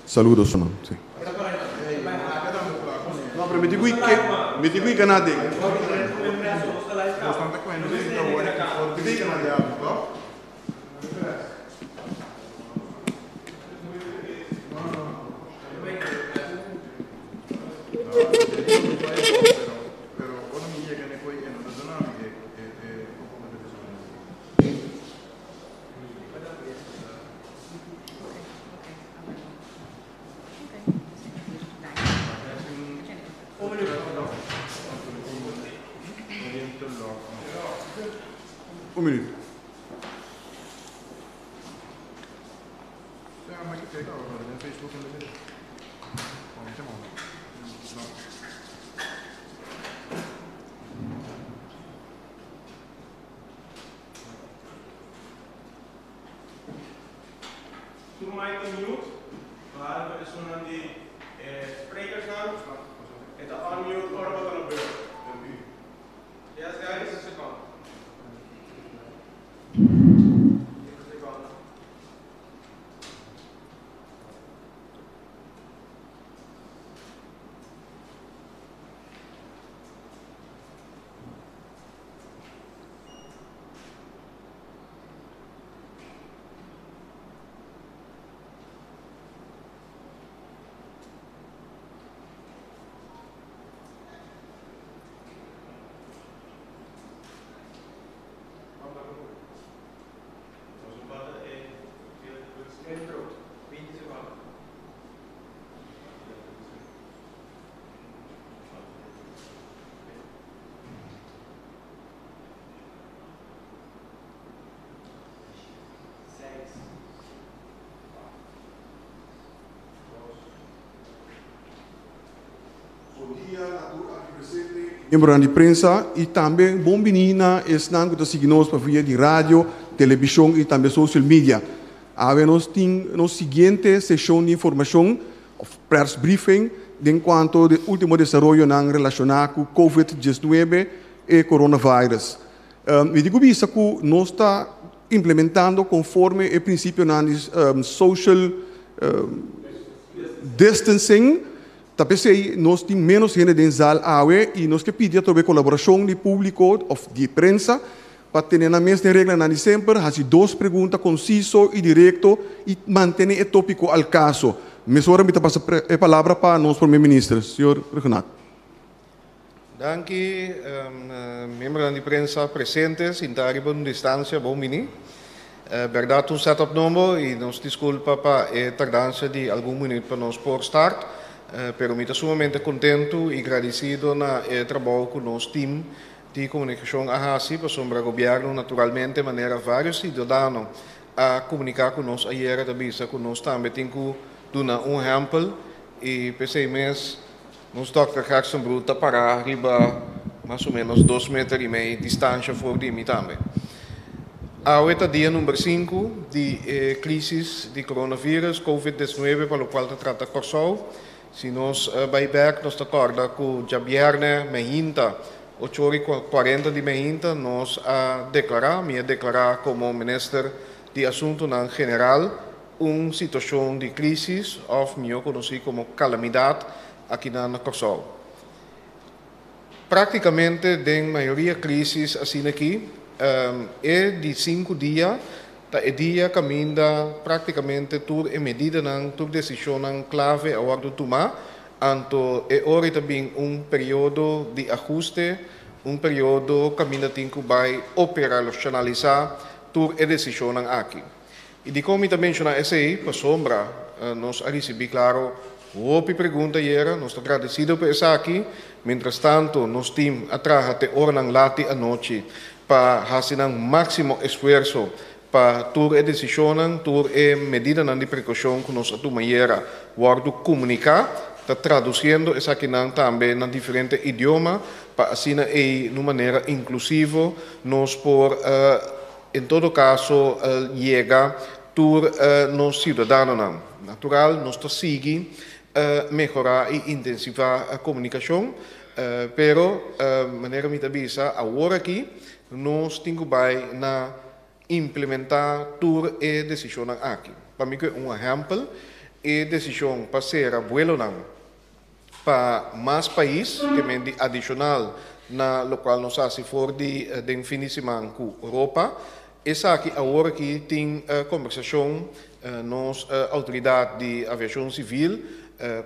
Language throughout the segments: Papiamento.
Saludos, man. Sí. No, pero mi digo que mi digo que nada. Un minuut. Tur mic ta mute, behalve esunnan di e sprekersnan. E ta unmute ora bo ta na beurt. Yes guys? Bon dia na tur aki presente, miembronan di prensa y tambe bon bini na esnan cu ta sigui nos pa via di radio, television y tambe social media. Awe nos tin nos siguiente sesion di informacion of persbriefing den cuanto de ultimo desaroyonan relaciona cu Covid diesnuebe e coronavirus. Mi di cu bisa cu nos ta implementando conforme e principionan di social distancing. Ta p'esei nos tin menos hende den zaal awe y nos ke pidi atrobe colaboracion di publico of di prensa pa tene nan mes den reglanan di semper, haci dos pregunta conciso y directo y mantene e topico al caso. Mesora mi ta pasa e palabra pa nos Prome Minister, señor Rhuggenaath. Danki, miembronan di prensa presente, sinta riba un distancia bon bini. Berdad un setup nobo y nos disculpa pa e tardanza di algun minuut pa nos por start, pero mi ta sumamente contento y gradicido na e trabou cu nos team di comunicacion a haci pasobra gobierno naturalmente manera varios ciudadano a comunica cu nos ayera ta bisa cu nos tambe tin cu duna un ehempel y p'esey mes Nos Dòkter Gerstenbroek ta pará riba mas o ménos dos meter i mei distansha for di mi tambe. Awe ta dia number sinku di e krísis di coronavirus, Covid diesnuebe, pa lokual ta trata Kòrsou. Si nos bai bèk nos ta kòrda ku djabièrnè meinta, ocho ora i kuarenta di meinta, nos a deklará, mi a deklará komo minister di Asuntunan General, Un situashon di krísis òf mihó konosí komo kalamidat akinan na Kòrsou. Práktikamente den mayoria krísis asina aki, e di sinku dia ta e dia kaminda práktikamente tur e medidanan, tur desishonnan klave a wòrdu tumá, anto e ora ei ta bin un periodo di ahuste, un periodo kaminda tin ku bai operashonalisá tur e desishonnan aki. I dikon mi ta menshoná esei? Pasobra nos a risibí klaro hopi pregunta ayera, nos ta gradesido pa esaki. Mientrastantu nos tim a traha te oranan lat di anochi pa hasi nan máksimo esfuerso pa tur e desishonnan, tur e medidanan di prekoushon ku nos a tuma ayera wòrdu komuniká. Ta tradusiendo esakinan tambe na diferente idioma pa asina ei na un manera inklusivo nos por En todo caso yega tur nos ciudadanonan. Natural nos ta sigui mehora y intensiva comunicacion, pero manera mi ta bisa awor aki nos tin cu bay na implementá tur e desishonnan aki. Pa mi ku un ehèmpel, e desishon pa sera buelonan pa mas pais, ke men di adishonal na lokual nos hasi for di den fin di siman ku Europa, esaki awor aki tin kombersashon nos outoridat di aviashon sivil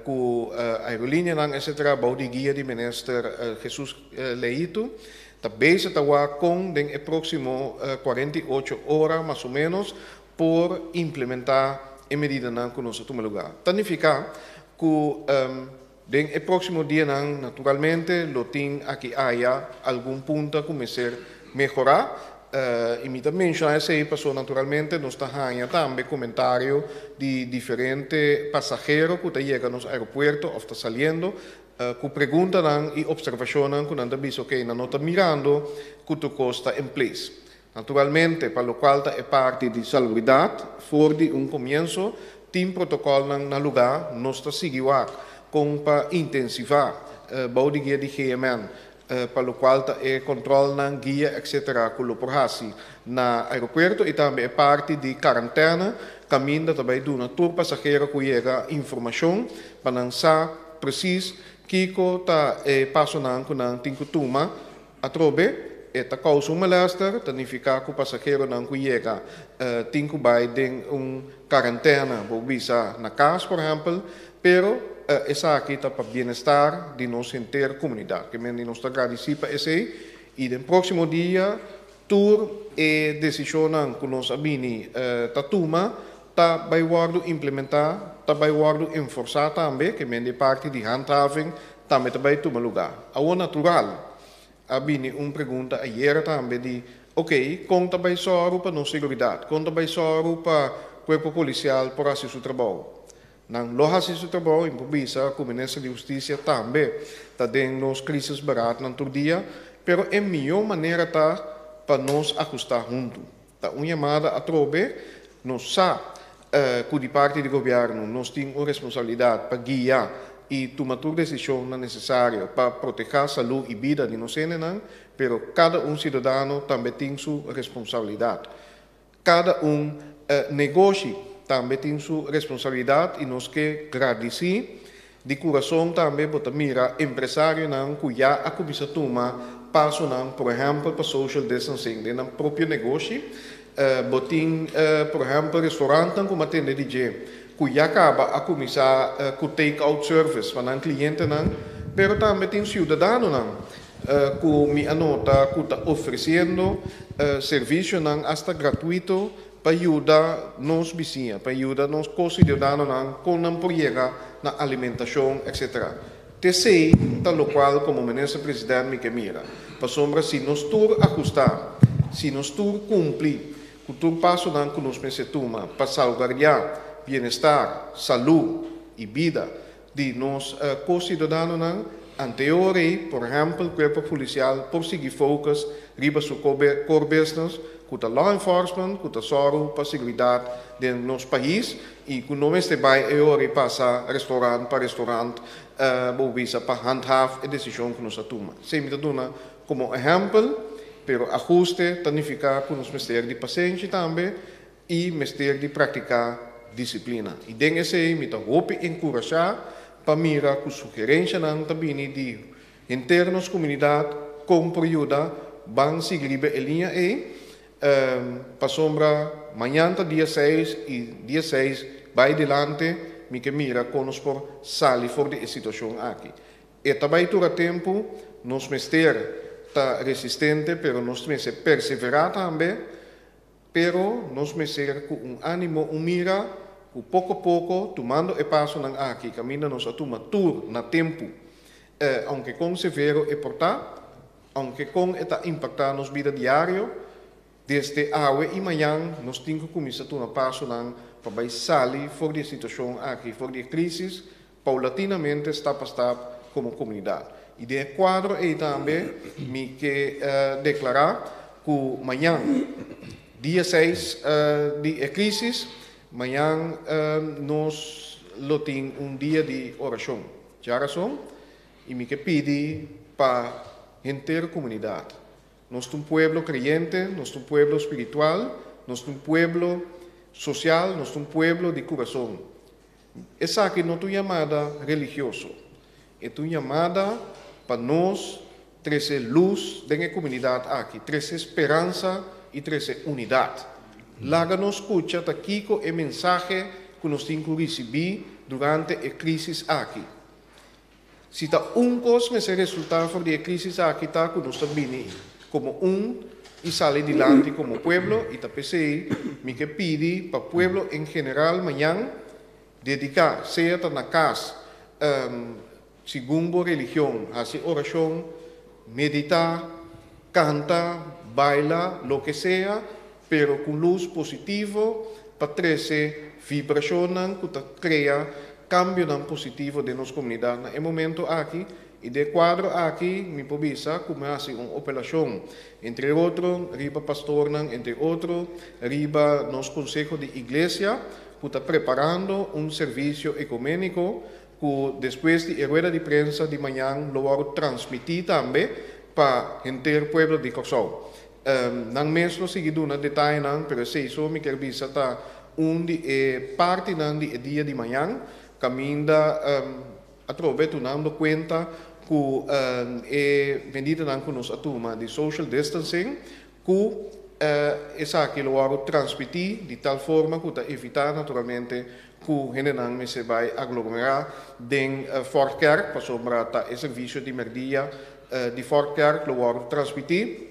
ku aerolinianan etcetera bou di guia di minister Jesus Leito ta bezig ta wak kon den e próksimo 48 ora mas o ménos por implementá e medidanan ku nos a tuma lugá. Ta nifiká ku den e próksimo dianan naturalmente lo tin aki aya algun punta ku mester mehorá i mi ta menshoná esei pasobra naturalmente nos ta haña tambe komentario di diferente pasahero ku ta yega nos aeropuerto òf ta saliendo ku preguntanan i opservashonnan ku nan ta bisa oke nan no ta mirando ku tur kos ta en place. Naturalmente, pa lokual ta e parti di salubridat, for di un komienso tin protokòlnan na lugá, nos ta sigui wak kon pa intensivá bou di guia di GMN pa lokual ta e kòntròlnan, guia etc. Ku lo por hasi na aeropuerto i tambe e parti di karantèna kaminda ta bai duna tur pasahero ku yega informashon pa nan sa presis kiko ta e pasonan ku nan tin ku tuma. Atrobe, e ta kousa un molester, ta nifiká ku pasaheronan ku yega tin ku bai den un karantena, bo bisa na kas por ehèmpel, pero esaki ta pa bienestar di nos henter komunidat. Ke men di nos ta gradisí pa esei i den próksimo dia tur e desishonnan ku nos a bini ta tuma ta bai wòrdu implementá, ta bai wòrdu enforsá tambe, ke men di parti di handhaving tambe ta bai tuma lugá. Awor natural, a bini un pregunta ayera tambe di, ok, kon ta bai sòru pa nos seguridat? Kon ta bai sòru pa kuerpo polisial por hasi su trabou? Nan lo hasi su trabou i mi por bisa ku Minister di Hustisia tambe ta den nos krisisberaadnan tur dia, pero e mihó manera ta pa nos ahustá huntu. Ta un yamada atrobe, nos sa ku di parti di gobièrnu nos tin un responsabilidat pa guia i tuma tur desishonnan nesesario pa protehá salú i bida di nos hendenan, pero kada un siudadano tambe tin su responsabilidat. Kada un negoshi tambe tin su responsabilidat i nos ke gradisí di kurason tambe bo ta mira empresarionan ku ya a kuminsá tuma pasonan por ehèmpel pa social distancing den nan propio negoshi. Bo tin por ehèmpel restorantnan ku mi a tende di dje ku ya kaba a kuminsá ku take out service pa nan klientenan, pero tambe tin siudadanonan ku mi a nota ku ta ofresiendo servisionan asta gratuito pa yuda nos bisiña, pa yuda nos ko-siudadanonan kon nan por yega na alimentashon etc. T'esei ta lokual komo Minister President mi ke mira. Pasobra si nos tur ahustá, si nos tur kumpli ku tur pasonan ku nos mester tuma pa salguardiá bienestar, salú i bida di nos ko-siudadanonan, anteor ei, por ehèmpel, Kuerpo Polisial por sigui focus riba su core business, ku ta law enforcement, ku ta sòru pa seguridat den nos pais i ku no mester bai e ora ei pasa restaurant pa restaurant bo bisa pa handhaaf e desishon ku nos a tuma. Esei mi ta duna komo ehèmpel, pero ahuste ta nifiká ku nos mester di pasenshi tambe i mester di praktiká disiplina. I den esei mi ta hopi enkurashá pa mira ku sugerenshanan ta bini di henter nos komunidat kon por yuda ban sigui riba e liña ei, pasobra mañan ta dia seis i dia seis bai dilante mi ke mira kon nos por sali for di e situashon aki. E ta bai tura tempu, nos mester ta resistente pero nos mester perseverá tambe. Pero nos mester ku un ánimo, un mira, ku poko poko, tumando e pasonan aki kaminda nos a tuma tur na tempu, aunke kon severo e por ta, aunke kon e ta impaktá nos bida diario, desde awe i mañan nos tin ku kuminsá tuma pasonan pa bai sali for di e situashon aki, for di e krísis, paulatinamente, stap pa stap, komo komunidat. I den e kuadro ei tambe mi ke deklará ku mañan, dia seis di e krísis, mañan nos lo tin un dia di orashon. Djarason, i mi ke pidi pa henter komunidat. Nos ta un pueblo kreyente, nos ta un pueblo spiritual. Nos ta un pueblo sosial, nos ta un pueblo di kurason. Esaki no ta un yamada religioso. E ta un yamada pa nos trese lus den e komunidat aki, trese speransa i trese unidat. Laga nos skucha ta kiko e mensahe ku nos tin ku risibí durante e krísis aki. Si ta un kos mester resultá for di e krísis aki ta ku nos ta bini komo un i sali dilanti komo pueblo i ta p'esei mi ke pidi pa pueblo en general mañan dediká sea ta na kas segun bo religion hasi orashon, meditá, kanta, baila, loke sea pero ku lus positivo pa trese vibrashonnan ku ta krea kambionan positivo den nos komunidat na e momento aki i den e kuadro aki mi por bisa ku mi a hasi un opelashon entre otro riba pastornan, entre otro riba nos konseho di iglesia ku ta preparando un servisio ekuméniko ku despues di e rueda di prensa di mañan lo wòrdu transmití tambe pa henter pueblo di Kòrsou. Nan mes lo sigui duna detayenan, pero esei so mi kier bisa ta un di e partinan di e dia di mañan, kaminda atrobe tunando kuenta ku e medidanan ku nos a tuma di social distancing, ku esaki lo wòrdu transmití di tal forma ku ta evitá naturalmente ku hendenan mester bai aglomerá den Fòrtkerk, pasobra ta e servisio di mèrdia di Fòrtkerk lo wòrdu transmití.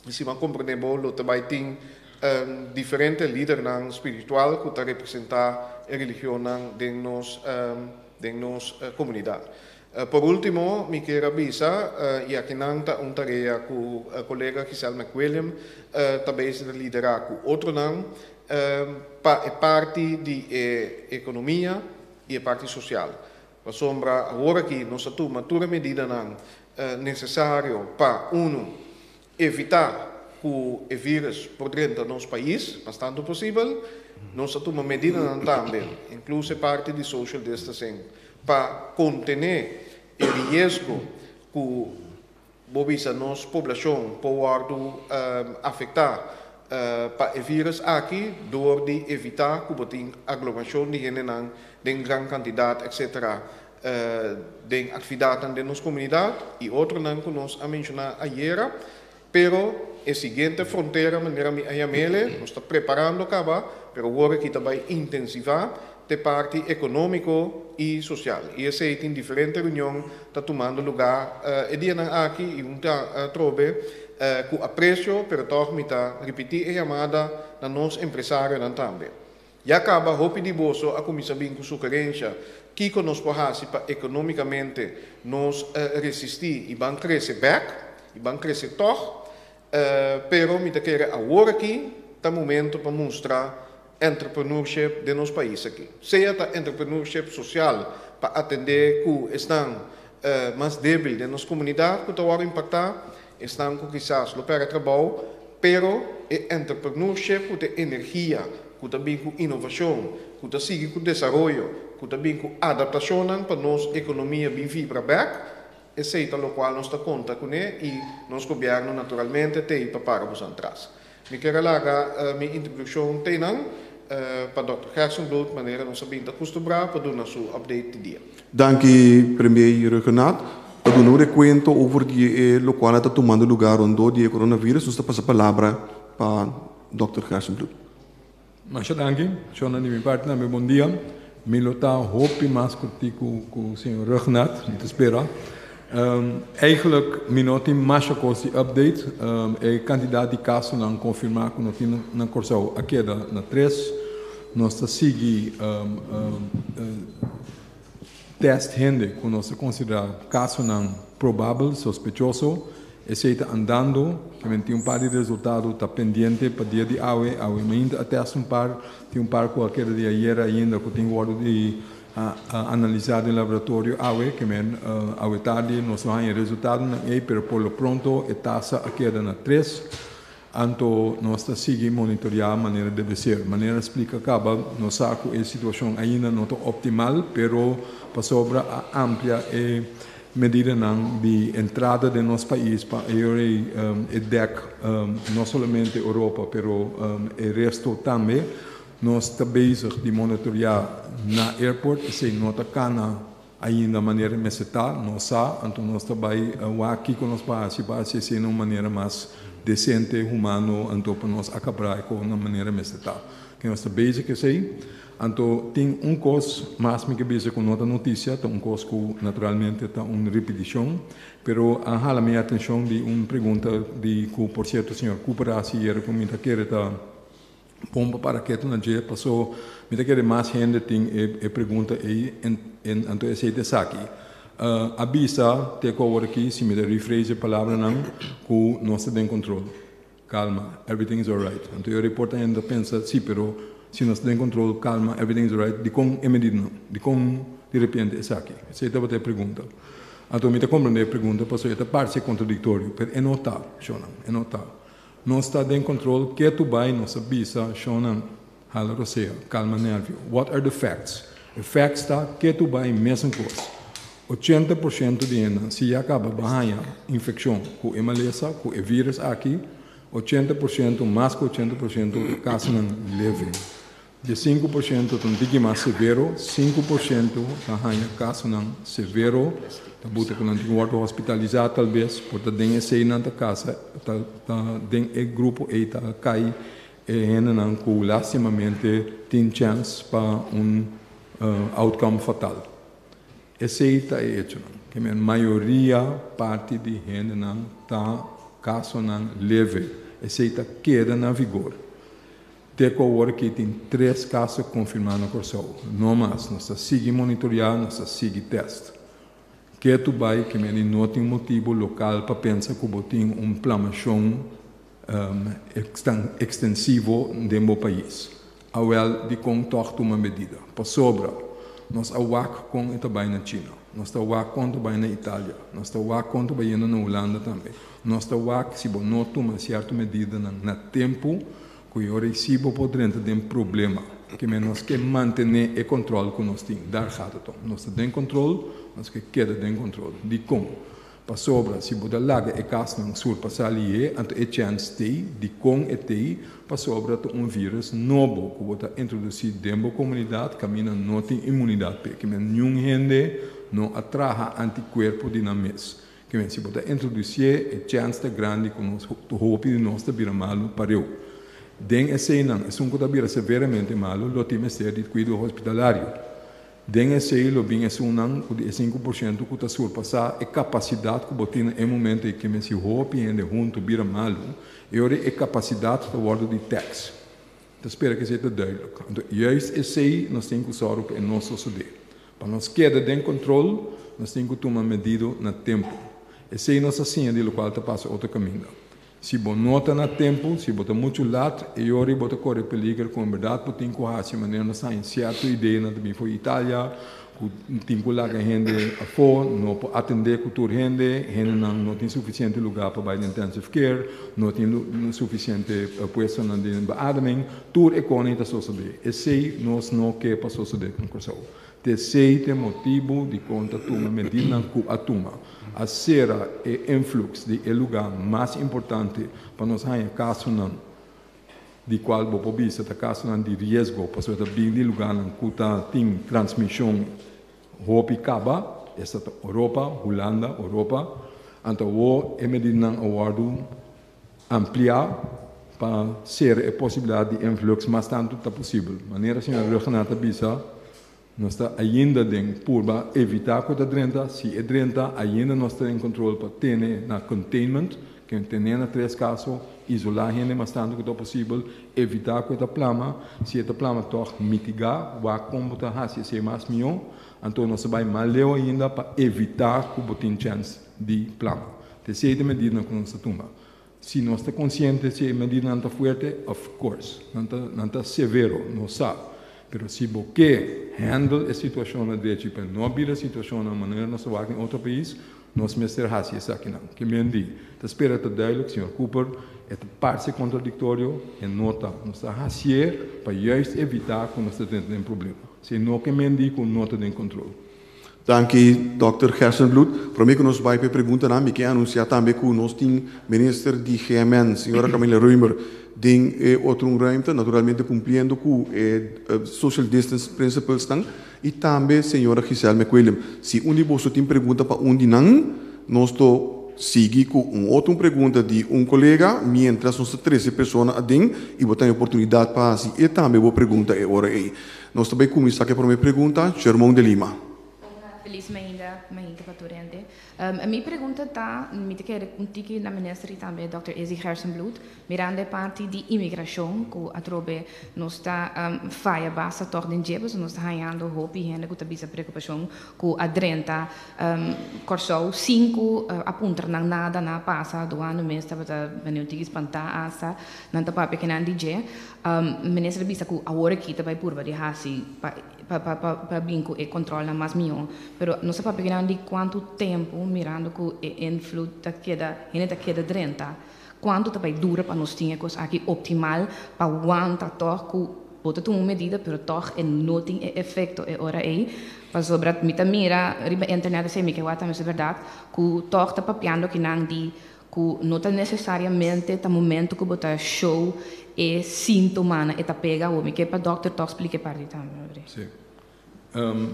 I si bo a komprendé bo, lo ta bai tin diferente lidernan spiritual ku ta representá e religionnan den nos den nos komunidat. Por último, mi kier a bisa, i akinan ta un tarea ku kolega Giselle McWilliam ta bezig ta liderá ku otronan, pa e parti di e ekonomia i e parti sosial. Pasobra awor aki nos a tuma tur e medidanan nesesario pa, unu, evitá ku e vírus por drenta nos pais mas tantu posibel. Nos a tuma medidanan tambe, inkluso e parti di social distancing, pa kontené e riesgo ku bo bisa nos poblashon por wòrdu afektá pa e vírus aki dor di evitá ku bo tin aglomerashon di hendenan den gran kantidat etcetera den aktividatnan den nos komunidat i otronan ku nos a menshoná ayera. Pero e siguiente frontera manera mi a yam'ele, nos ta preparando kaba, pero wor aki ta bai intensivá te parti ekonómiko i sosial. I esei tin diferente reunion ta tumando lugá e dianan aki i un ta atrobe ku apresio, pero tòg mi ta ripití e yamada na nos empresarionan tambe. Ya kaba hopi di boso a kuminsá bin ku sugerensha kiko nos por hasi pa ekonómikamente nos resistí i ban krese bèk i ban krese tòg. Pero mi ta kere awor aki ta momento pa mustra entrepreneurship den nos pais aki. Sea ta entrepreneurship sosial pa atendé ku esnan mas débil den nos komunidat ku ta wòrdu impaktá, esnan ku kisas lo pèrdè trabou, pero e entrepreneurship ku ta e energia ku ta bin ku inovashon, ku ta sigui ku desaroyo, ku ta bin ku adaptashonnan pa nos ekonomia bin vibra bèk, esei ta lokual nos ta konta kuné i nos gobièrnu naturalmente t'ei pa para boso atras. Mi kier a laga mi introdukshon teinan pa Dòkter Gerstenbluth manera nos a bin ta kustumbrá pa duna su update di dia. Danki Premier Rhuggenaath pa duna un rekuento over di e lokual a ta tumando lugá rondó di e coronavirus. Nos ta pasa palabra pa Dòkter Gerstenbluth. Masha danki, shonnan di mi parti tambe bon dia. Mi lo ta hopi mas kortiku ku señor Rhuggenaath, mi ta spera. Eigenlijk mi no tin masha kos di update. E kantidat di kasonan konfirmá ku no tin na Kòrsou a keda na tres. Nos ta sigui tèst hende ku nos ta konsiderá kasonan probabel, sospechoso. Esei ta andando. Kimen tin un par di resultado ta pendiente pa dia di awe. Awe mainta a tèst un par. Tin un par ku a keda di ayera ainda ku tin wòrdu di analisá den laboratorio awe. Kimen awe tardi nos lo haña e resultadonan ei, pero por lo pronto e tasa a keda na tres. Anto nos ta sigui monitoreá manera debe ser. Manera splika kaba, nos sa ku e situashon ainda no ta optimal, pero pasobra a amplia e Medidanan di entrada den nos pais pa e e dek no solamente Europa pero e resto tambe. Nos ta bezig di monitorea na airport, esey no ta cana ainda manera e mester ta, nos sa, anto nos ta bay wak kico nos por haci pa haci esey na un manera mas decente, humano, anto pa nos acabra e cos na manera e mester ta. Ke nos ta bezig cu esey. Anto tin un kos mas mi ke bisa ku no ta notisia, ta un kos ku naturalmente ta un ripitishon, pero a hala mi atenshon di un pregunta di ku por sierto señor Cooper a hasi yera ku mi ta kere ta bon pa para ketu na dje paso mi ta kere mas hende tin e pregunta ei en anto esei ta esaki. A bisa te ku awor aki si mi ta rephrase e palabranan ku nos ta den kontrol. Calma, everything is alright. Anto e reporter ainda ta pensa, sí, pero si nos ta den control, calma, everything is alright, dikon e medida no? Dikon di repente esaki? Esei tabata e pregunta. Anto mi ta comprende e pregunta pasobra e ta parse contradictorio, pero e no ta, shonnan, e no ta. Nos ta den control, ketu bai nos a bisa, shonnan, hala rosea, calma nervio. What are the facts? E facts ta, ketu bai mesun cos. 80% di hendenan si ya kaba ba haña infekshon ku e malesa, ku e vírus aki, 80%, mas ku 80% ta kasonan leve. Di e 5% ta un tiki mas severo, 5% ta haña kasonan severo, ta buta ku nan tin ku wòrdu hospitalisá talbes, por ta den esei nan ta kasa, ta ta den e grupo ei ta kai e hendenan ku lastimamente tin chèns pa un outcome fatal. Esei ta e echonan. Ke men mayoria parti di hendenan ta kasonan leve. Esei ta keda na vigor. Te ku awor aki tin tres kaso konfirmá na Kòrsou. No mas. Nos ta sigui monitoriá, nos ta sigui tèst. Ketu bai ke men di no tin motibu lokal pa pensa ku bo tin un plamashon ekstensivo den bo pais. Awel, dikon tòg tuma medida? Pasobra nos a wak kon e ta bai na China, nos ta wak kon ta bai na Italia, nos ta wak kon ta bayendo na Hulanda tambe. Nos ta wak si bo no tuma sierto medidanan na tempu ku e ora ei si bo por drenta den problema. Ke men nos ke mantené e kòntròl ku nos tin. Daar gaat het om. Nos ta den kòntròl, nos ke keda den kòntròl. Dikon? Pasobra si bo ta laga e kasnan surpasá lié, anto e chèns t'ei, dikon e t'ei? Pasobra ta un vírus nobo ku bo ta introdusí den bo komunidat kaminda no tin inmunidat p'e. Kimen niun hende no a traha antikuerpo di nan mes. Kimen si bo ta introdusié, e chèns ta grandi ku nos hopi di nos ta bira malu pareu. Den eseinan, esun ku ta bira severamente malu lo tin mester di kuido hospitalario. Den esei lo bin esunnan ku di e 5% ku ta surpasá e kapasidat ku bo tin na e momento ei ke si hopi hende huntu bira malu, e ora e kapasidat ta wòrdu di tèks. Ta spera ku esei ta duidelijk. Anto juist esei nos tin ku sòru pa e no sosodé. Pa nos keda den kontrol nos tin ku tuma medido na tempu. Esei nos a siña di lokual ta pasa otro kaminda. Si bo no ta na tempu, si bo ta muchu lat, e yori bo ta kore peliger ku en bèrdat bo tin ku hasi manera nos haña sierto ideanan ta bin for Italia, ku tin ku laga hende afó, no por atendé ku tur hende, hendenan no tin sufisiente lugá pa bai den intensive care, no tin sufisiente puestonan den beademing, tur e kosnan ta sosodé. Esei nos no ke pa sosodé ku Kòrsou. T'esei t'e motibu dikon ta tuma medidanan ku a tuma. A sera e influx di e lugá mas importante pa nos haña kasonan di kual bo por bisa ta kasonan di riesgo pasobra ta bin di lugánan ku ta tin transmishon hopi kaba, esta ta Oropa, Hulanda, Oropa. Anto awor e medidanan a wòrdu ampliá pa sera e posibilidat di influx mas tantu ta posibel. Manera señor Rhuggenaath ta bisa, nos ta ainda den purba evitá ku ta drenta. Si e drenta, ainda nos ta den kontrol pa tene na containment, ke tene na tres kaso, isolá hende mas tantu ku ta posibel, evitá ku e ta plama. Si e ta plama tòg mitigá, wak kon bo ta hasi esei mas mihó. Anto nos ta bai mas leu ainda pa evitá ku bo tin chèns di plama. Ta esei ta e medidanan ku nos ta tuma. Si nos ta konsiente si e medidanan ta fuerte, of course, nan ta nan ta severo, nos sa. Pero si bo ke handle e situashon na drechi pa no bira situashonnan manera nos ta wak den otro pais, nos mester hasi esakinan. Ke men di, ta spera ta duidelijk, señor Cooper, e ta parse kontradiktorio, e no ta. Nos ta hasié pa juist evitá ku nos ta drenta den problema. Si no ke men di ku no ta den kontrol. Danki Dòkter Gerstenbluth. Promé ku nos bai pa e preguntanan, mi ke anunsiá tambe ku nos tin Minister di GMN, señora Camilla Römer, den e otro un ruimte, naturalmente kumpliendo ku e social distance principlesnan, i tambe señora Giselle McWilliam. Si un di boso tin pregunta pa un di nan, nos to sigui ku un otro un pregunta di un kolega, miéntras nos ta trese persona aden i bo ta haña oportunidat pa hasi e tambe bo pregunta e ora ei. Nos ta bai kuminsá ku e promé pregunta, Shermon de Lima. Hola, felis mainda, mainta pa tur hende. Mi pregunta ta, mi ta kere un tiki na minister y tambe Dòkter Izzy Gerstenbluth, mirando e parti di imigrashon ku atrobe nos ta faya basta tòg den dje, pasobra nos ta hañando hopi hende ku ta bisa preokupashon ku a drenta Kòrsou sin ku a puntra nan nada, nan a pasa duando mes tabata bini un tiki spantá asta nan ta papia kinan di dje. Minister a bisa ku awor aki ta bai purba di hasi pa pa pa bin ku e kòntròlnan mas mihó, pero nos a papia kinan di kuantu tempu mirando ku e invloed ta keda hende ta keda drenta, kuantu ta bai dura pa nos tin e kos aki optimal pa wanta tòg ku bo ta tuma un medida pero tòg e no tin e efekto e ora ei, pasobra mi ta mira riba internet esei mi ke wak tambe si bèrdat ku tòg ta papiando kinan di Ku no ta nesesariamente ta momento ku bo ta show e síntomanan e ta pega awor. Mi ke pa dòkter tòg splika e parti tambe, abre. Sí.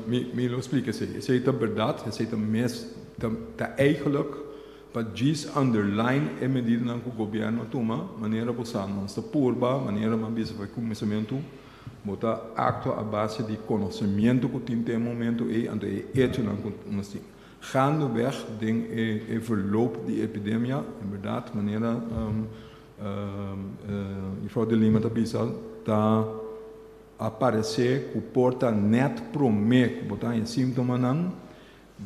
Mi mi lo splika esei. Esei ta bèrdat, esei ta mes ta ta eigenlijk pa djis underline e medidanan ku gobièrnu a tuma, manera bo sa nos ta purba, manera mi a bisa for e kuminsamentu, bo ta aktua a base di konosemiento ku tin te e momento ei, anto e echonan ku nos tin. Gaandeweg den e verloop di epidemia, en berdad, manera Juffrouw De Lima ta bisa, ta aparece cu por ta net prome cu bo ta haña simptomanan,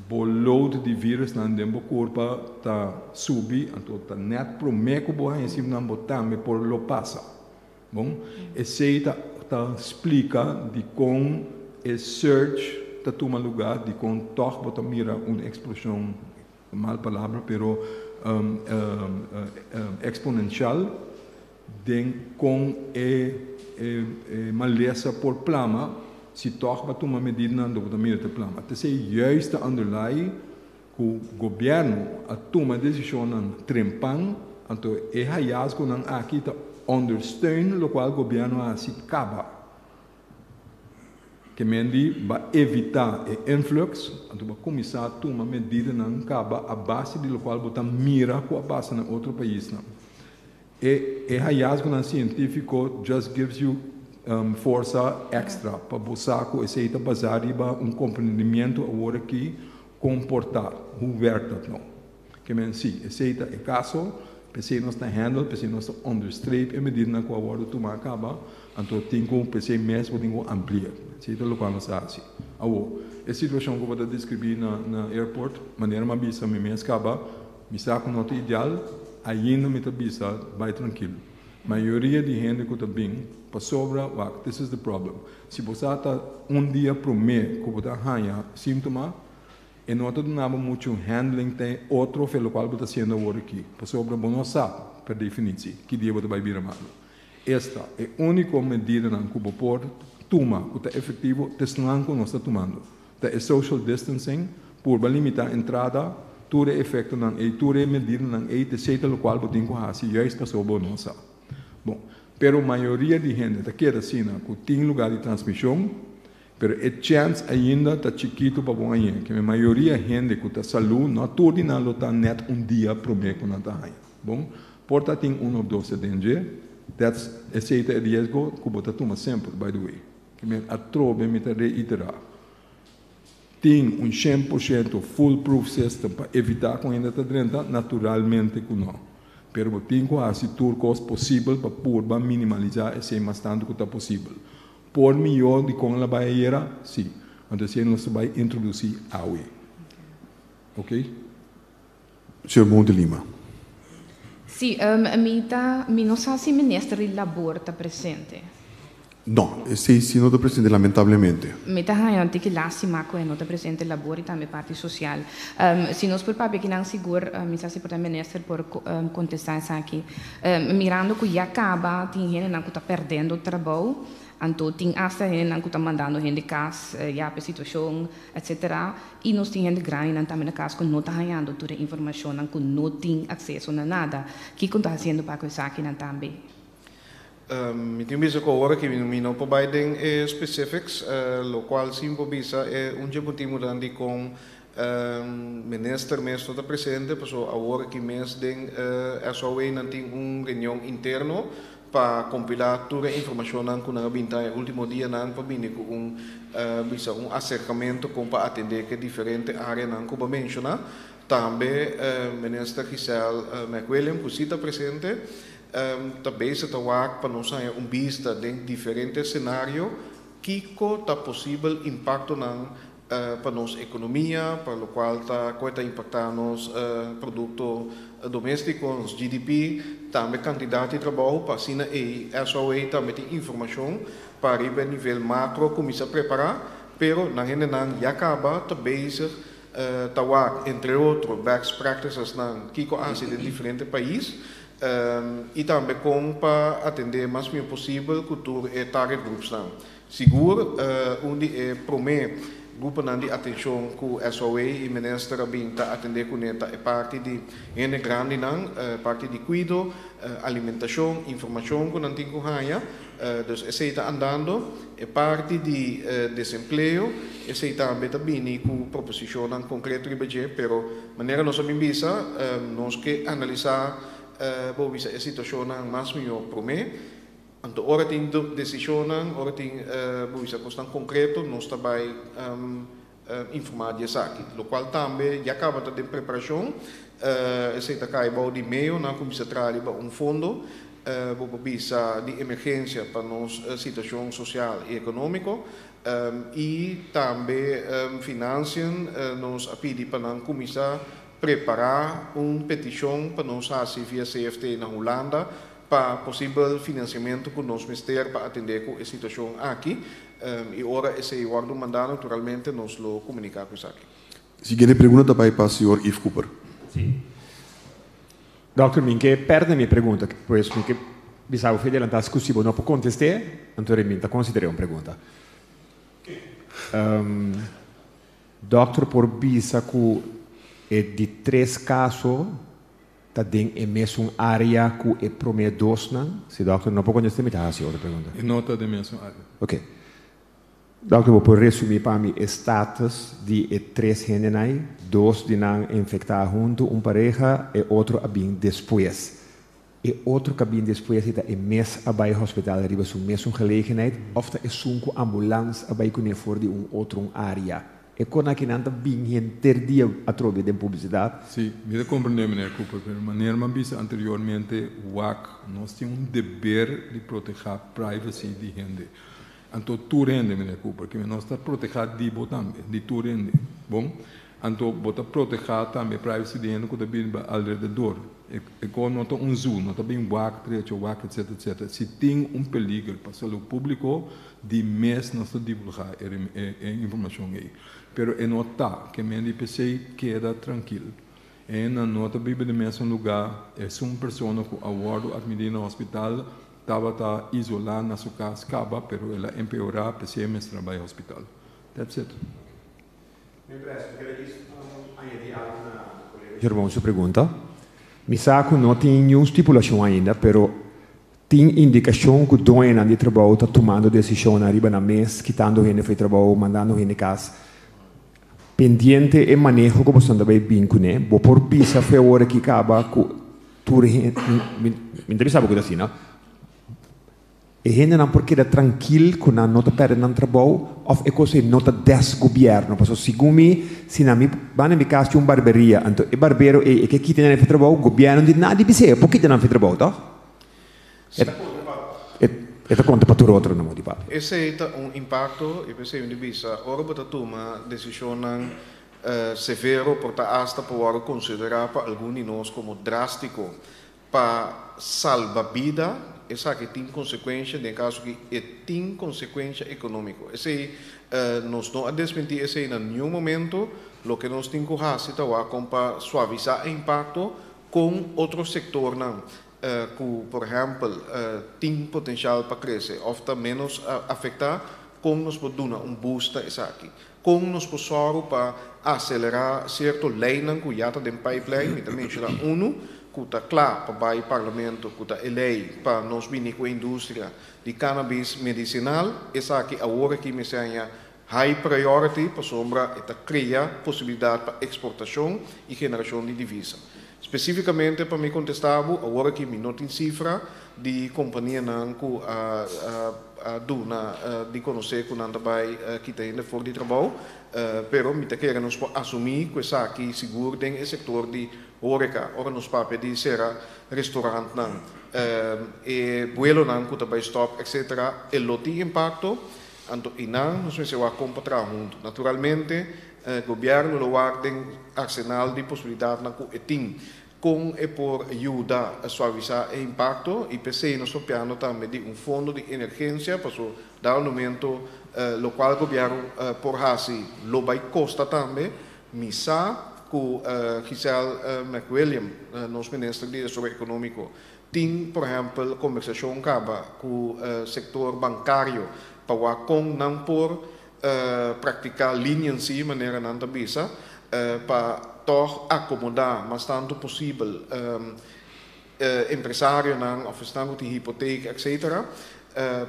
bo load di virusnan den bo curpa ta subi, anto ta net prome cu bo haña simptomanan bo tambe por lo pasa. Bon, esei ta ta splika dikon e surge ta tuma lugá, dikon tòg bo ta mira un eksploshon, mal palabra, pero eksponenshal den kon e e malesa por plama, si tòg bo a tuma medidanan bo ta mira ta plama. T'esei juist ta underlie ku gobièrnu a tuma desishonnan trempan, anto e hayasgonan aki ta ondersteun lokual gobièrnu a hasi kaba. Ke men di ba evitá e influx, anto ba kuminsá tuma medidanan kaba a base di lokual bo ta mira ku a pasa na otro paisnan. E e hayasgonan sientífiko just gives you forsa èkstra pa bo sa ku esei ta basá riba un komprendimiento awor aki kon por ta, hoe werkt dat nou? Ke men si, esei ta e kaso, p'esei nos ta handle, p'esei nos ta onderstreep e medidanan ku a wòrdu tumá kaba, anto tin ku p'esei mes bo tin ku amplia. Esei ta lokual nos ta hasi. Awor, e situashon ku bo ta deskribí na na airport, manera mi a bisa mi mes kaba, Mi sa ku no ta ideal, ainda mi ta bisa bai trankil. Mayoria di hende ku ta bin pasobra, wak, this is the problem, si bo sa ta un dia promé ku bo ta haña síntoma, e no ta duna bo muchu handling te otro fe lokual bo ta hasiendo awor aki, pasobra bo no sa per definitsi ki dia bo ta bai bira malu. Esta e úniko medidanan ku bo por tuma ku ta efektivo ta esnan ku nos ta tumando. Ta e social distancing, purba limitá entrada, tur e efektonan ei, tur e medidanan ei ta esei ta lokual bo tin ku hasi juist pasobra bo no sa. Bon, pero mayoria di hende ta keda asina ku tin lugá di transmishon, pero e chèns ainda ta chikitu pa bo hañ'é. Keme mayoria hende ku ta salú no tur di nan lo ta nèt un dia promé ku nan ta haña. Bon, por ta tin un òf dos den dje, that's esei ta e riesgo ku bo ta tuma semper, by the way. Kimen atrobe mi ta reiterá, tin un 100% full proof system pa evitá ku hende ta drenta? Naturalmente ku no. Pero bo tin ku hasi tur kos posibel pa purba minimalisá esei mas tantu ku ta posibel. Por mihó di kon el a bai ayera? Sí. Anto esei nos ta bai introdusí awe. Oké? Señor Monte Lima. Sí, mi ta, mi no sa si Minister di Labor ta presente. No, esei si no ta presente lamentablemente. Mi ta haña un tiki lástima ku e no ta presente labor i tambe parti sosial. Si nos por papia kinan sigur mi sa si por ta minister por kontestá esaki. Mirando ku ya kaba tin hendenan ku ta pèrdendo trabou, anto tin asta hendenan ku ta mandando hende kas ya pa e situashon etcetera i nos tin hende grandinan tambe na kas ku no ta hañando tur e informashonnan ku no tin akseso na nada. Kiko ta hasiendo pa ku esakinan tambe? Mi tin bisa ku awor aki mi no por bai den e specifics, lokual si mi por bisa e un dje motibunan dikon minister mes no ta presente, pasobra awor aki mes den SOA nan tin un reunion interno pa kompilá tur e informashonnan ku nan a binta e último dianan pa bini ku un bisa un aserkamentu kon pa atendé ku e diferente áreanan ku bo a menshoná. Tambe minister Giselle McWilliam ku si ta presente Ta bezig ta wak pa nos haña un bista den diferente scenario kico ta posibel impactonan pa nos economia, pa locual ta cu e ta impacta nos producto domestico, nos GDP, tambe cantidad di trabou, pa asina ey SOA tambe tin informacion pa riba e nivel macro cuminsa prepara, pero nan hendenan ya caba ta bezig ta wak entre otro best practices nan kico a haci den diferente pais y tambe con pa atende mas mihor posibel cu tur e target groups nan. Sigur un di e prome gruponan di atencion cu SOA y Minister a bin ta atende cune ta e parti di hende grandinan, parti di cuido, alimentacion, informacion cu nan tin cu haya. Dus esei ta andando. E parti di desempleo, esei tambe ta bini ku proposishonnan konkreto riba dje, pero manera nos a bin bisa, nos ke analisá bo bisa e situashonnan mas mihó promé. Anto ora tin desishonnan, ora tin bo bisa kosnan konkreto, nos ta bai informá di esaki. Lokual tambe ya kaba ta den preparashon, esei ta kai bou di meo, nan a kuminsá traha riba un fondo, bo por bisa, di emergensia pa nos situashon sosial i ekonómiko. I tambe Financiën nos a pidi pa nan kuminsá prepará un petishon pa nos hasi via CFT na Hulanda pa posibel finansiamentu ku nos mester pa atendé ku e situashon aki i ora esei wòrdu mandá naturalmente nos lo komuniká ku esaki. Siguiente pregunta ta bai pa señor Yves Cooper. Sí. Dòkter, mi ke pèrdè mi pregunta, pues mi ke bisa bo fe delantá ku si bo no por kontest'é, anto mi ta konsider'é un pregunta. Dòkter por bisa ku e di tres kaso ta den e mesun área ku e promé dosnan? Si dòkter no por kontest'é, mi ta hasi otro pregunta. E no ta den mesun área. Oké. Dòkter, bo por resumí pa mi e status di e tres hendenan ei? Dos di nan infektá huntu, un pareha, e otro a bin despues. E otro ku a bin despues ei ta e mes a bai hospital riba su mesun gelegenheid òf ta esun ku ambulans a bai kuné for di un otro un área? E kon akinan ta bin henter dia atrobe den publisidat. Sí, mi ta komprendé, meneer Cooper, pero manera mi a bisa anteriormente, wak, nos tin un deber di protehá privacy di hende. Anto tur hende, meneer Cooper, kimen nos ta protehá di bo tambe, di tur hende. Bon? Anto bo ta protehá tambe privacy di hende ku ta biba alrededor. E e kos no ta un zoo, no ta bin wak, trecho wak, etcetera, etcetera. Si tin un peliger pa salú públiko, di mes nos ta divulgá e e e informashon ei. Pero e no ta, ke men di p'esei keda trankil. E hendenan no ta biba den mesun lugá, esun persona ku a wòrdu atmití na hospital tabata isolá na su kas kaba, pero el a empeorá, p'esei e mester a bai hospital. That's it. Jerome su pregunta. Mi sa ku no tin niun stipulashon ainda, pero tin indikashon ku doñonan di trabou ta tumando desishonnan riba nan mes, kitando hende for di trabou, mandando hende kas. Pendiente e maneho ku boso ta bai bin kuné, bo por bisa for e ora aki kaba ku tur hende, mi ta bisa bo ku ta asina, E hendenan por keda trankil ku nan no ta pèrdè nan trabou òf e kos ei no ta des gobièrnu. Pasobra segun mi, si na mi banda mi kas tin un barberia, anto e barbero ei e ke kita nan fi trabou, gobièrnu di nadi bis'é, e por kita nan fi trabou, tòg? E ta konta pa tur otro na modo di papia. Esei ta un impakto i p'esei mi di bisa ora bo ta tuma desishonnan severo por ta asta por wòrdu konsiderá pa algun di nos komo drástiko pa salba bida. Esaki tin konsekuensha, den kaso aki e tin konsekuensha ekonómiko. Esei nos no a desmentí esei na niun momento. Loke nos tin ku hasi ta wak kon pa suavisá e impakto kon otro sektornan ku por ehèmpel tin potenshal pa krese òf ta ménos afektá, kon nos por duna un boost na esaki. Kon nos por sòru pa aselerá sierto leinan ku ya ta den pipeline, mi ta menshoná unu ku ta kla pa bai parlamento ku ta e lei pa nos bini ku e industria di cannabis medisinal, esaki awor aki mester haña high priority pasobra e ta krea posibilidat pa eksportashon i generashon di divisa. Spesífikamente pa mi kontestá bo, awor aki mi no tin sifra di kompanianan ku a a duna di konosé ku nan ta bai kita hende for di trabou, pero mi ta kere nos por asumí ku esaki sigur den e sektor di horeca, ora nos papia di sera restorantnan, e buelonan ku ta bai stòp etcetera, e lo tin impakto. Anto einan nos mester wak kon pa traha huntu. Naturalmente, gobièrnu lo wak den arsenal di posibilidatnan ku e tin, kon e por yuda suavisá e impakto i p'esei nos papiando tambe di un fondo di emergensia paso dado momento lokual gobièrnu por hasi lo bai kosta tambe. Mi sa ku Giselle McWilliam, nos minister di Desaroyo Ekonómiko, Tin, por ehèmpel, kombersashon kaba ku sektor bankario pa wak kon nan por praktiká leniency, manera nan ta bisa, pa tòg akomodá mas tantu posibel empresarionan òf esnan ku tin hipotek, etcetera.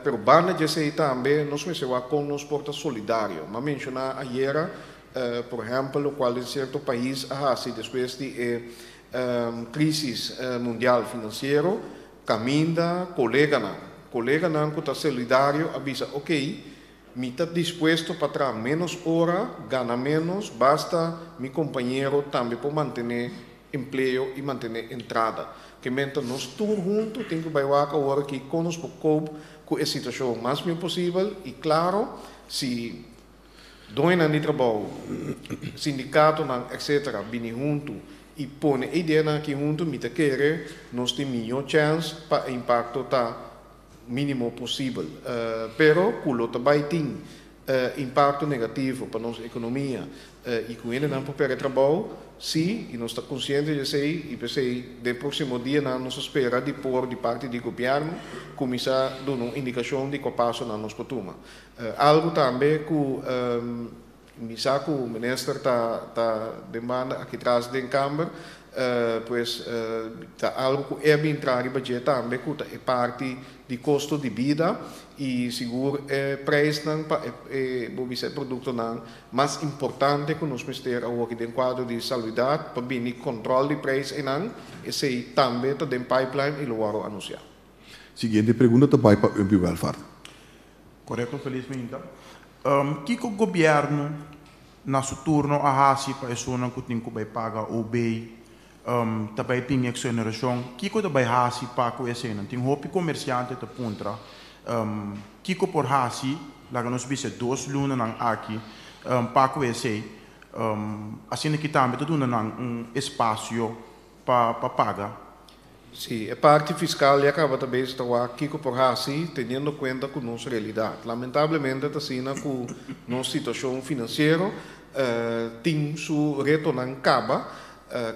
Pero banda di esei tambe nos mester wak kon nos por ta solidario. M'a menshoná ayera, por ehèmpel, lokual den sierto pais a hasi despues di e Crisis mundial financiero caminda coleganan, coleganan cu ta solidario a bisa ok, mi ta dispuesto pa traha menos ora, gana menos, basta mi compañero tambe por mantene empleo y mantene entrada. Ke menta nos tur hunto tin cu bay wak awor aki con nos por cope cu e situacion mas mihor posibel y claro si Doñonan di trabou, sindikatonan etc. Bini huntu i pone e ideanan aki huntu, mi ta kere nos tin mihó chèns pa e impakto ta mínimo posibel. Pero ku lo ta bai tin impakto negativo pa nos ekonomia i ku hendenan por pèrdè trabou, sí, i nos ta konsiente di esei i p'esei den próksimo dianan nos ta spera di por di parti di gobièrnu kuminsá duna un indikashon di kua pasonan nos por tuma. Algu tambe ku mi sa ku minister ta ta den banda aki tras den kamber, pues ta algu ku e a bin traha riba dje tambe ku ta e parti di kosto di bida i sigur e preisnan pa e bo bisa e produktonan mas importante ku nos mester awoki den kuadro di saluidat pa bini kòntròl di preis einan, esei tambe ta den pipeline i lo wòrdu anunsiá. Siguiente pregunta ta bai pa Umpy Welvaart. Korekto felizmente. Kiko gobièrnu na su turno a hasi pa esunnan ku tin ku bai paga OB, ta bai tin eksonerashon? Kiko ta bai hasi pa ku eseinan? Tin hopi komersiante ta puntra kiko por hasi, laga nos bisa dos lunanan aki, pa ku esei. Asina ki tambe ta duna nan un espasio pa paga. Sí, e parti fiskal ya kaba ta bezig ta wak kiko por hasi teniendo kuenta ku nos realidat. Lamentablemente ta asina ku nos situashon finansiero tin su retonan kaba,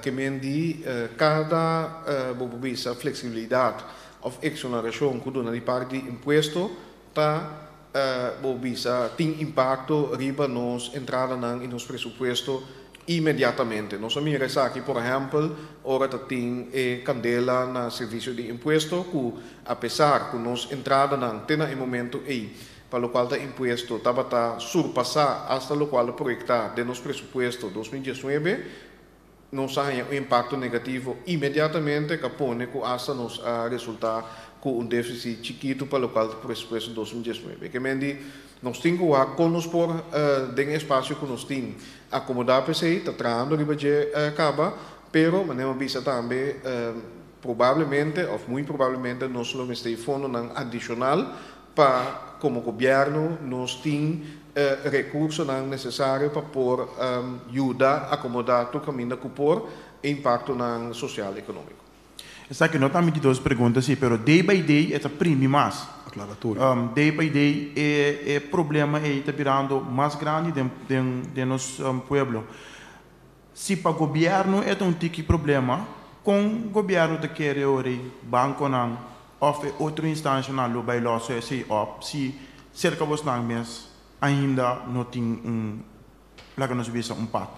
ke men di kada bo por bisa fleksibilidat òf eksonerashon ku duna di parti di impuesto ta bo bisa tin impakto riba nos entradanan i nos presupuesto inmediatamente. Nos a mira esaki por ehèmpel ora ta tin e kandela na servisio di impuesto ku apesar ku nos entradanan te na e momento ei pa lokual ta impuesto tabata surpasá asta lokual a proyektá den nos presupuesto 2019, nos a haña un impakto negativo inmediatamente ku a pone ku asta nos a resultá ku un défisit chikitu pa lokual ta presupuesto 2019. Ke men di nos tin ku wak kon nos por den e espasio ku nos tin akomodá p'esei, ta trahando riba dje kaba, pero manera mi a bisa tambe probablemente òf muy probablemente nos lo mester fondonan adishonal pa komo gobièrnu nos tin e rekursonan nesesario pa por yuda akomodá tur kaminda ku por e impaktonan sosial ekonómiko. Esaki no ta mi di dos pregunta si, pero day by day e ta primi mas. Aclaratorio. Day by day e problema ei ta birando mas grandi den nos pueblo. Si pa gobierno e ta un tiki problema, con gobierno ta kere ora ei banconan of e otro instancianan lo bay loso esei op si cerca bosnan mes ainda no tin un, laga nos bisa, un pad?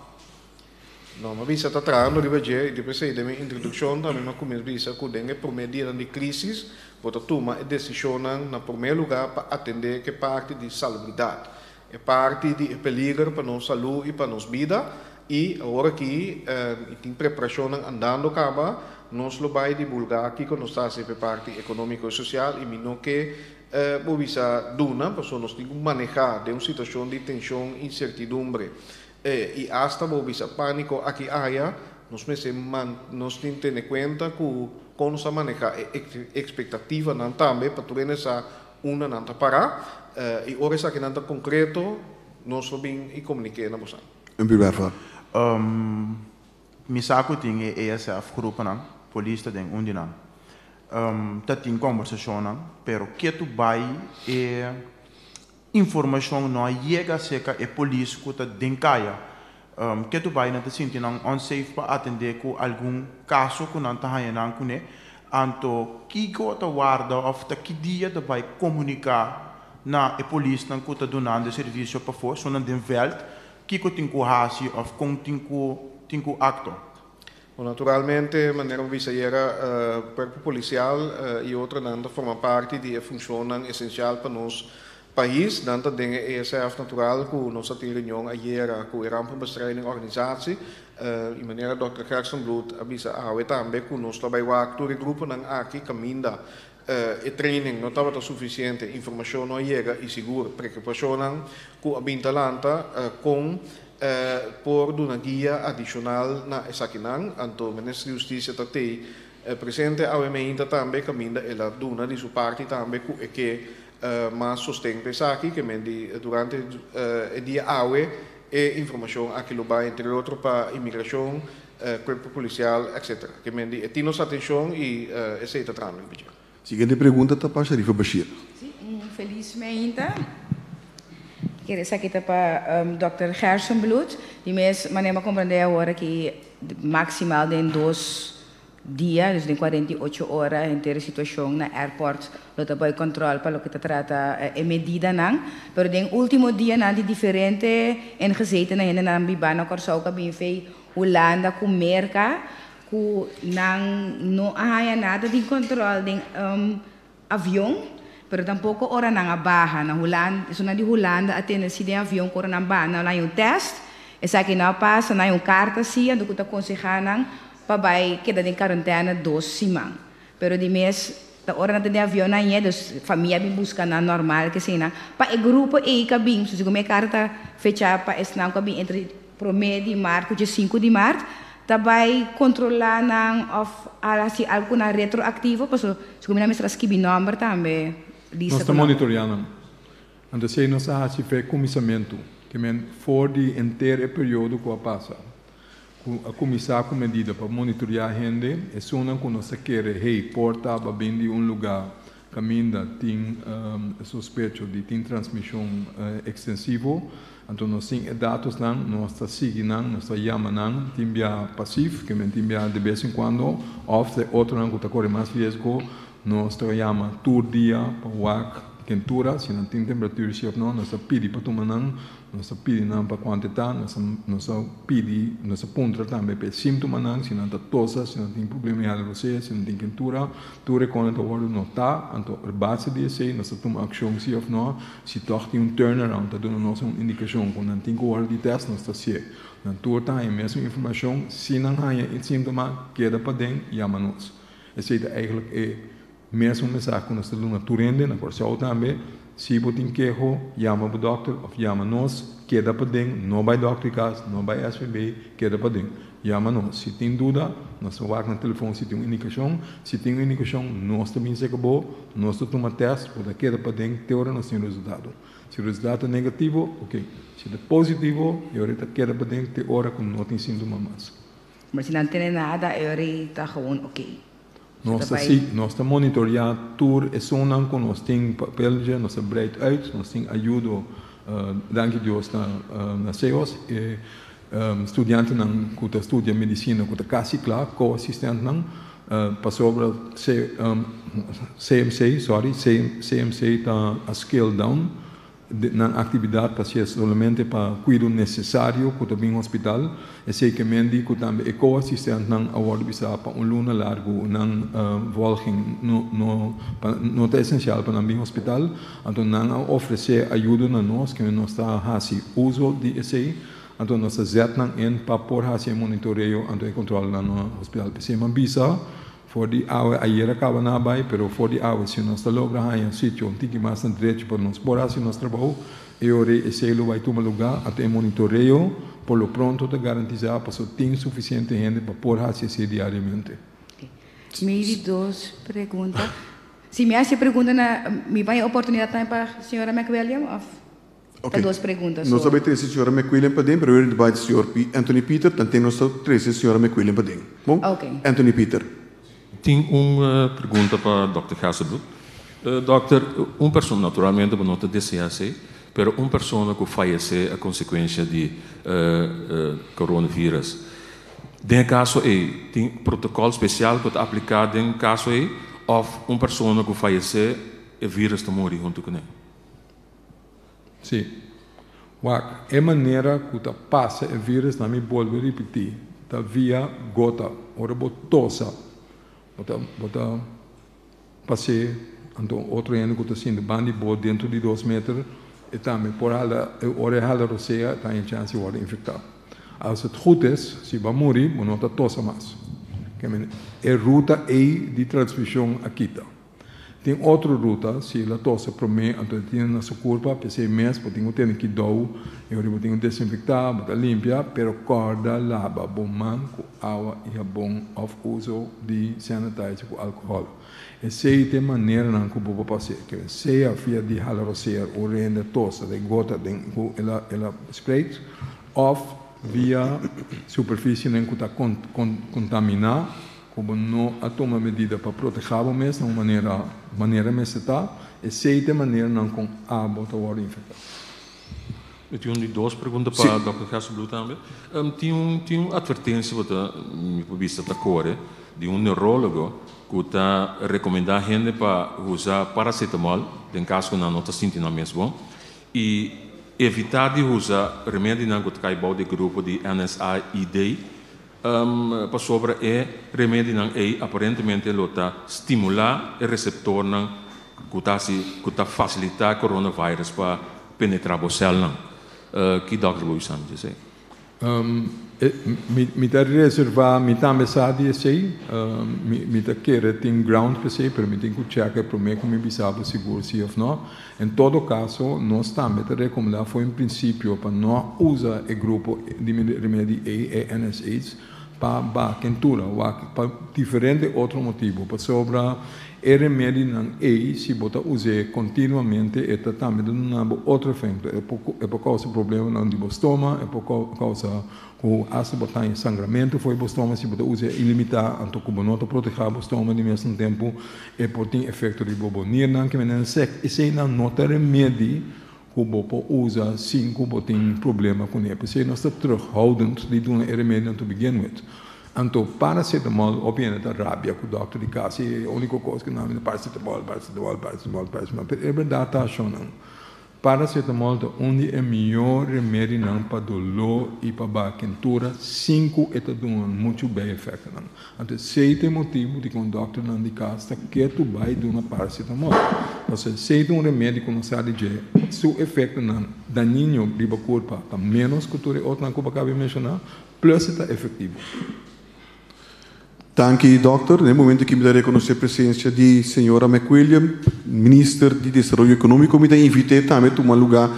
No, m'a bisa ta trahando riba dje i di p'esei den mi introdukshon tambe m'a kuminsá bisa ku den e promé dianan di krísis bo ta tuma e desishonnan na promé lugá pa atendé ku e parti di salubridat, e parti di e peliger pa nos salú i pa nos bida i awor aki i tin preparashonnan andando kaba, nos lo bai dibulgá kiko nos ta hasi pa e parti ekonómiko i sosial i mi no ke bo bisa duna pasobra nos tin ku manehá den un situashon di tenshon, insertidumbre. I asta bo bisa pániko aki aya, nos mester man, nos tin tene kuenta ku kon nos a manehá e ekspektativanan tambe pa tur hende sa unda nan ta pará. I ora esakinan ta konkreto, nos lo bin i komunik'é na bosan. Un primer. Mi sa ku tin e ESF gruponan, polis ta den un di nan. Ta tin kombersashonnan, pero ketu bai e Informashon no a yega serka e polis ku ta den kaya. Ketu bai nan ta sinti nan unsafe pa atendé ku algun kaso ku nan ta haña nan kuné. Anto kiko ta warda òf ta ki dia ta bai komuniká na e polisnan ku ta dunando e servisio pafó, so nan den vèlt, kiko tin ku hasi òf kon tin ku tin ku aktua? Bon, naturalmente, manera bo bisa ayera, Cuerpo Policial y otronan ta forma parti di e funcionnan esencial pa nos pais. Nan ta den e ESF natural cu nos a tin reunion ayera cu e Rampenbestrijding Organisatie y manera Dòkter Gerstenbluth a bisa awe tambe cu nos ta bay wak tur e gruponan aki caminda e training no tabata suficiente, informacion no a yega y sigur preocupacionnan cu a bin ta lanta con por duna guia adicional na esakinan. Anto Minister di Husticia ta tey presente awe meinta tambe caminda el a duna di su parti tambe cu e ke mas sosten pa esaki ke men di durante e dia awe e informacion aki lo bay entre otro pa inmigracion, Cuerpo policial, etc. Ke men di e tin nos atencion y esey ta trahando riba dje. Siguiente pregunta ta pa Sharifa Bashir. Sí, un felis meinta. Kere esaki ta pa Dòkter Gerstenbluth. Di mes manera mi a komprendé awor aki maksimal den dos dia, dus den 48 ora henter e situashon na airport lo ta bai kòntròl pa loke ta trata e medidanan. Pero den último dianan di diferente ingezetennan hendenan bibá na Kòrsou ku a bin fei Hulanda ku Merka ku nan no a haña nada di kòntròl den avion, pero tampoko ora nan a baha na Hulanda, esunnan di Hulanda a tene si den avion ku ora nan baha nan haña un tèst, esaki no a pasa, nan haña un karta si anto ku ta konsehá nan pa bai keda den karentèna dos siman. Pero di mes ta ora nan ta den avion nan hañ'é, dus famia a bin buska nan normal kesina. Pa e grupo ei ku a bin, segun mi e karta ta fechá pa esnan ku a bin entre promé di mart ku dje sinku di mart, ta bai kontrolá nan òf a hasi algu ku nan retroaktivo, pasobra segun mi nan mester a skibi nòmber tambe, lista Nos ta ku nòmber. monitoreá nan. Anto esei nos a hasi fe kuminsamentu, ke men for di henter e periodo ku a pasa, ku a kuminsá ku medida pa monitoreá hende, esunnan ku nos ta kere, hey, por taba bin di un lugá Caminda tin sospecho di tin transmision extensivo, anto nos tin e datosnan, nos ta sigui nan, nos ta yama nan, tin bia pasif, ke men tin bia de bes en cuando, of de otronan cu ta core mas riesgo, nos ta yama tur dia pa wak kentura, si nan tin temperatura si of no, nos ta pidi pa tuma nan. Nos ta pidi nan pa kuantu ta, nos ta nos ta pidi, nos ta puntra tambe pa e síntomanan, si nan ta tosa, si nan tin problema di hala rosea, si nan tin kentura, tur e konan ta wòrdu notá, anto a base di esei nos ta tuma akshon si òf nò, si tòg tin un turnaround ta duna nos un indikashon ku nan tin ku wòrdu di tèst, nos ta hasié. Nan tur ta haña e mesun informashon, si nan haña e síntoma, keda paden, yama nos. Esei ta eigentlik e Mesun mensahe ku nos ta duna tur hende na Kòrsou tambe, si bo tin keho, yama bo dòkter òf yama nos, keda paden, no bai dòkter di kas, no bai SVB, keda paden, yama nos. Si tin duda, nos ta wak na telefòn si tin un indikashon, si tin un indikashon, nos ta bin seka bo, nos ta tuma tèst, bo ta keda paden te ora nos tin resultado. Si resultado ta negativo, oke, si ta positivo, e ora ta keda paden te ora ku no tin síntoma mas. Maar si nan tene nada, e ora ei ta gewoon oke. Nos ta si, nos ta monitoreá tur esunnan ku nos tin papel dje, nos ta breid uit, nos tin ayudo, danki Dios na na CEOS, e studiantenan ku ta studia medisina ku ta kasi kla, ko-asistentnan, pasobra C CMC, sorry, CMC ta a scale down. Nan aktividat ta sier solamente pa kuido nesesario ku ta bin hospital. Esei ke men di ku tambe e ko-asistentnan a wòrdu bisá pa un luna largu nan volging no no pa no ta esensial pa nan bin hospital. Anto nan a ofresé ayudo na nos ke nos ta hasi uso di esei. Anto nos ta zet nan in pa por hasi e monitoreo anto e kontrolnan na hospital. P'esei mi a bisa For di awe, ayera kaba na bai, pero for di awe si nos ta logra haña sitio un tiki mas na drechi pa nos por hasi nos trabou, e ora esei lo bai tuma lugá, anto e monitoreo por lo pronto ta garantisá pasobra tin sufisiente hende pa por hasi esei diariamente. Mi di dos pregunta. Si mi hasi e pregunta na, mi bai oportunidat tambe pa señora McWilliam of? Ok. Ta dos pregunta Nos ta so. bai trese señora McWilliam paden, pero weder bai señor Anthony Peter, tanten nos ta trese señora McWilliam paden. Bon? Ok. Anthony Peter. Tin un pregunta pa dòkter Hasselbroek. Dòkter, un persona, naturalmente bo no ta desea esei, pero un persona ku fayesé a konsekuensia di coronavirus, den e kaso ei tin protokòl spesial ku ta apliká den kaso ei òf un persona ku fayesé e virus ta muri huntu kuné? Sí. Wak, e manera ku ta pasa e vírus, na mi bolbe ripití, ta via gota. Ora bo tosa, bo ta bo ta pas'é, anto otro hende ku ta sinti banda di bo dentro di dos meter, e tambe por hala, ora e hala rosea, e ta haña chèns di wòrdu infektá. Als het goed is, si bo a muri, bo no ta tosa mas. E ruta ei di transmishon a kita. Tin otro ruta, si el a tosa promé, anto e tin na su kurpa, p'esei mes bo tin ku tene kidou, e ora bo tin ku desinfektá, bo ta limpia, pero kòrda laba bo man ku awa i habon òf uso di sanitizer ku alkohòl. Esei ta e maneranan ku bo por pas'é, ke sea via di hala roseer un rende tosa den gota den ku el a el a spreid, òf via superfisienan ku ta kontaminá. Ku bo no a tuma medida pa protehá bo mes na un manera manera mester ta, esei ta e maneranan kon abo ta wòrdu infektá. Mi tin un di dos pregunta pa Dòkter Gerstenbluth tambe. Tin un tin un atvertensia ku ta mi por bisa ta kore di un neurólogo ku ta rekomendá hende pa usa paracetamol den kaso ku nan no ta sinti nan mes bon i evitá di usa remedinan ku ta kai bou di e grupo di NSAID. Pasobra e remedinan ei aparentemente lo ta stimulá e reseptornan ku ta hasi ku ta fasilitá coronavirus pa penetrá bo sèlnan. Ki dòkter bo bisa mi di esei? Mi ta reservá, mi tambe sa di esei. Mi ta kere tin ground pa esei, pero mi tin ku chèk e promé ku mi bisa bo sigur si òf nò. En todo kaso, nos tambe ta rekomendá for en prinsipio pa no usa e grupo di remedi ei, e NSAIDs, pa baha kentura wak pa diferente otro motibu, pasobra e remedinan ei si bo ta us'é kontinuamente e ta tambe ta duna bo otro efekto, e por e por kousa problemanan di bo stoma, e por kousa Ku hasta bo taña sangramentu for bo stoma si bo ta usa e ilimitá, anto ku bo no ta protehá bo stoma di mesun tempu e por tin efekto riba bo nirnan ke menen sek. Eseinan no ta remedi ku bo por usa sin ku bo tin problema kuné. P'esei nos ta terughoudend di duna e remedinan to begin with. Anto paracetamol hopi hende ta rabia ku dòkter di kas i e úniko kos ku nan a bisa paracetamol, paracetamol, paracetamol, paracetamol. Pero e bèrdat ta ashonnan. Paracetamol ta un di e mihó remedinan pa doló i pa baha kentura sin ku e ta duna muchu bei efektonan. Anto esei ta e motibu dikon dòkternan di kas ta ketu bai duna paracetamol. Pasobra esei ta un remedi ku nos sa di dje su efektonan dañino riba kurpa ta ménos ku tur e otronan ku bo a kaba di menshoná, plus e ta efektivo. Danki Dòkter. Na e momento aki mi ta rekonosé presensia di señora McWilliam, Minister di Desaroyo Ekonómiko. Mi ta invit'é tambe tuma lugá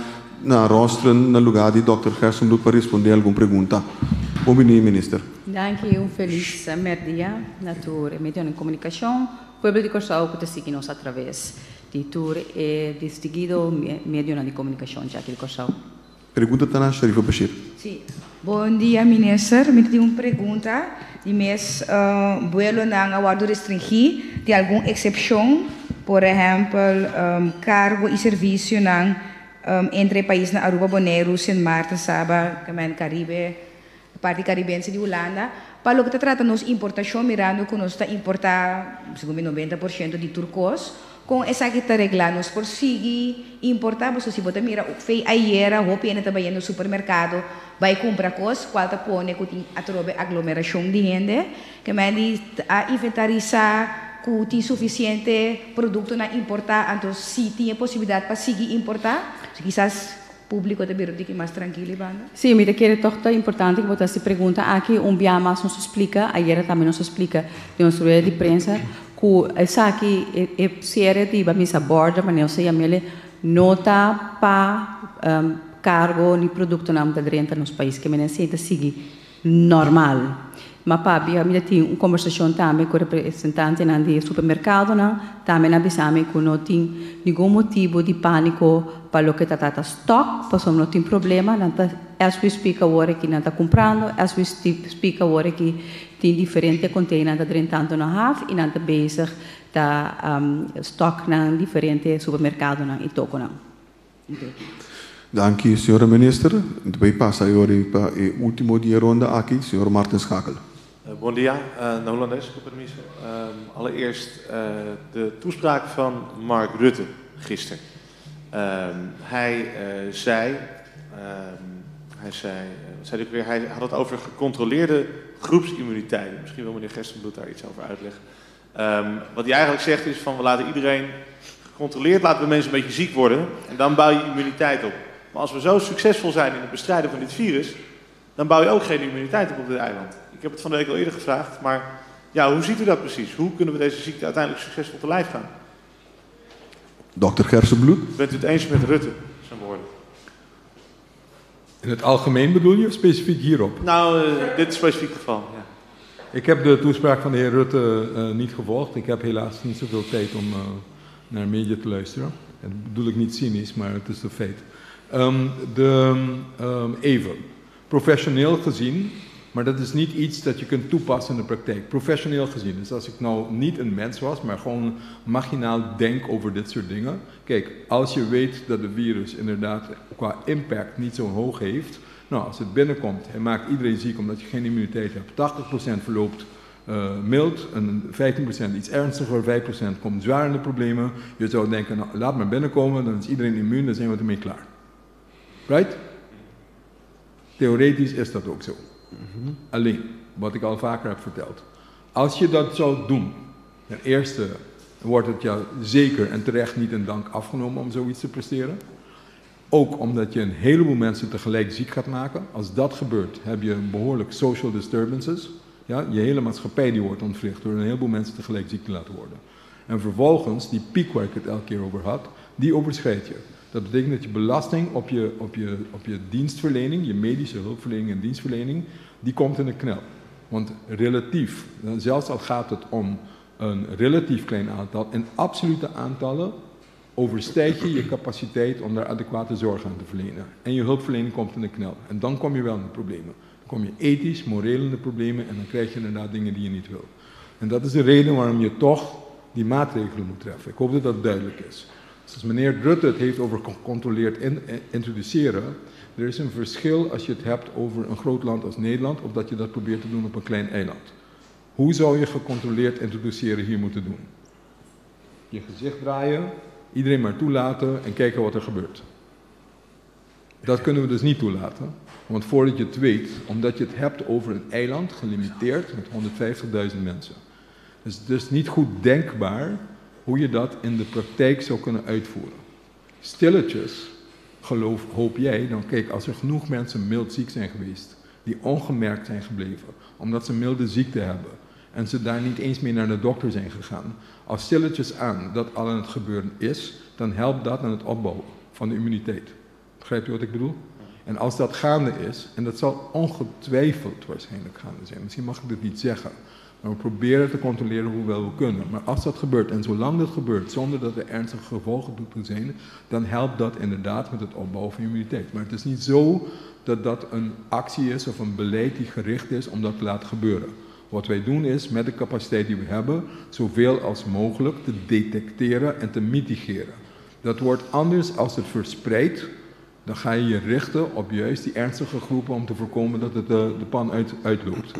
na rostren na lugá di Dòkter Gerstenbluth pa respondé algun pregunta. Bon bini, Minister. Danki, un felis mèrdia na tur e medionan di komunikashon, pueblo di Kòrsou ku ta sigui nos atraves di tur e distigido medionan di komunikashon djaki di Kòrsou. Pregunta ta na Sharifa Bashir. Sí. Bon dia, minister. Mi tin un pregunta. Di mes buelonan a wòrdu restringí, tin algun eksepshon, por ehèmpel kargo i servisionan entre e paisnan Aruba, Boneiru, Sint Maarten, Saba, Karibe, parti karibense di Hulanda. Pa loke ta trata nos importashon, mirando ku nos ta importá segun mi 90% di tur kos, kon esaki ta reglá? Nos por sigui importá? Pasobra si bo ta mira fe ayera hopi hende ta bayendo supermerkado bai kumpra kos, kual ta pone ku tin atrobe aglomerashon di hende. Ke men di a inventarisá ku tin sufisiente produktonan importá, anto si tin e posibilidat pa sigui importá, kisas públiko ta bira un tiki mas trankil i banda. Sí, mi ta kere tòg ta importante ku bo ta hasi pregunta aki. Un bia mas nos a splika, ayera tambe nos a splika den nos rueda di prensa, ku esaki, e siere di bamisa border, manera nos ta yam'el, no ta pa kargo ni produktonan ta drenta nos pais. Ke menen esei ta sigui normal. Ma pabia mi ta tin un kombersashon tambe ku representantenan di e supermerkadonan, tambe nan a bisa mi ku no tin ningun motibu di pániko pa loke ta trata stòk, pasobra no tin problema, nan ta as we speak awor aki nan ta kumprando, as we speak awor aki tin diferente konteinernan ta drentando na haf i nan ta bezig ta stòk nan diferente supermerkadonan i tokonan. Danki, señora minister. Ta bay pasa e ora pa e ultimo di e ronda aki, señor Martin Schakel. Bon dia, na Holandes, cu permiso. Allereerst de toespraak van Mark Rutte gisteren. Hij zei, hij zei, wat zei hij ook weer? Hij had het over gecontroleerde groepsimmuniteit. Misschien wil meneer Gerstenbluth daar iets over uitleggen. Wat hij eigenlijk zegt is van we laten iedereen gecontroleerd, laten we mensen een beetje ziek worden en dan bouw je immuniteit op. Maar als we zo succesvol zijn in het bestrijden van dit virus, dan bouw je ook geen immuniteit op op dit eiland. Ik heb het van de week al eerder gevraagd, maar ja, hoe ziet u dat precies? Hoe kunnen we deze ziekte uiteindelijk succesvol te lijf gaan? Dokter Gerstenbluth? Bent u het eens met Rutte, zijn woorden? In het algemeen bedoel je of specifiek hierop? Nou, dit specifiek geval, ja. Ik heb de toespraak van de heer Rutte niet gevolgd. Ik heb helaas niet zoveel tijd om naar media te luisteren. Dat bedoel ik niet cynisch, maar het is een feit. Even, professioneel gezien, maar dat is niet iets dat je kunt toepassen in de praktijk. Professioneel gezien, dus als ik nou niet een mens was, maar gewoon machinaal denk over dit soort dingen. Kijk, als je weet dat de virus inderdaad qua impact niet zo hoog heeft, nou, als het binnenkomt, hij maakt iedereen ziek omdat je geen immuniteit hebt. 80% verloopt mild, en 15% iets ernstiger, 5% komt zwaar in de problemen. Je zou denken, nou, laat maar binnenkomen, dan is iedereen immuun, dan zijn we ermee klaar. Right? Theoretisch is dat ook zo. Alleen, wat ik al vaker heb verteld. Als je dat zou doen, ten eerste wordt het jou zeker en terecht niet in dank afgenomen om zoiets te presteren. Ook omdat je een heleboel mensen tegelijk ziek gaat maken. Als dat gebeurt, heb je behoorlijk social disturbances. Ja, je hele maatschappij die wordt ontwricht door een heleboel mensen tegelijk ziek te laten worden. En vervolgens, die piek waar ik het elke keer over had, die overschrijd je. Dat betekent dat je belasting op je dienstverlening, je medische hulpverlening en dienstverlening, die komt in de knel. Want relatief, zelfs al gaat het om een relatief klein aantal, in absolute aantallen overstijg je je capaciteit om daar adequate zorg aan te verlenen. En je hulpverlening komt in de knel. En dan kom je wel in de problemen. Dan kom je ethisch, moreel in de problemen en dan krijg je inderdaad dingen die je niet wil. En dat is de reden waarom je toch die maatregelen moet treffen. Ik hoop dat dat duidelijk is. Dus als meneer Rutte het heeft over gecontroleerd introduceren, er is een verschil als je het hebt over een groot land als Nederland of dat je dat probeert te doen op een klein eiland. Hoe zou je gecontroleerd introduceren hier moeten doen? Je gezicht draaien, iedereen maar toelaten en kijken wat er gebeurt. Dat kunnen we dus niet toelaten, want voordat je het weet, omdat je het hebt over een eiland gelimiteerd met 150.000 mensen. Dus het is niet goed denkbaar hoe je dat in de praktijk zou kunnen uitvoeren. Stilletjes, geloof, hoop jij, dan kijk, als er genoeg mensen mild ziek zijn geweest, die ongemerkt zijn gebleven, omdat ze milde ziekte hebben, en ze daar niet eens mee naar de dokter zijn gegaan, als stilletjes aan dat al aan het gebeuren is, dan helpt dat aan het opbouwen van de immuniteit. Begrijp je wat ik bedoel? En als dat gaande is, en dat zal ongetwijfeld waarschijnlijk gaande zijn, misschien mag ik dit niet zeggen, Maar we proberen te controleren hoewel we kunnen. Maar als dat gebeurt, en zolang dat gebeurt, zonder dat er ernstige gevolgen toe zijn, dan helpt dat inderdaad met het opbouwen van immuniteit. Maar het is niet zo dat dat een actie is of een beleid die gericht is om dat te laten gebeuren. Wat wij doen is met de capaciteit die we hebben, zoveel als mogelijk te detecteren en te mitigeren. Dat wordt anders als het verspreidt. Dan ga je je richten op juist die ernstige groepen om te voorkomen dat het de pan uitloopt.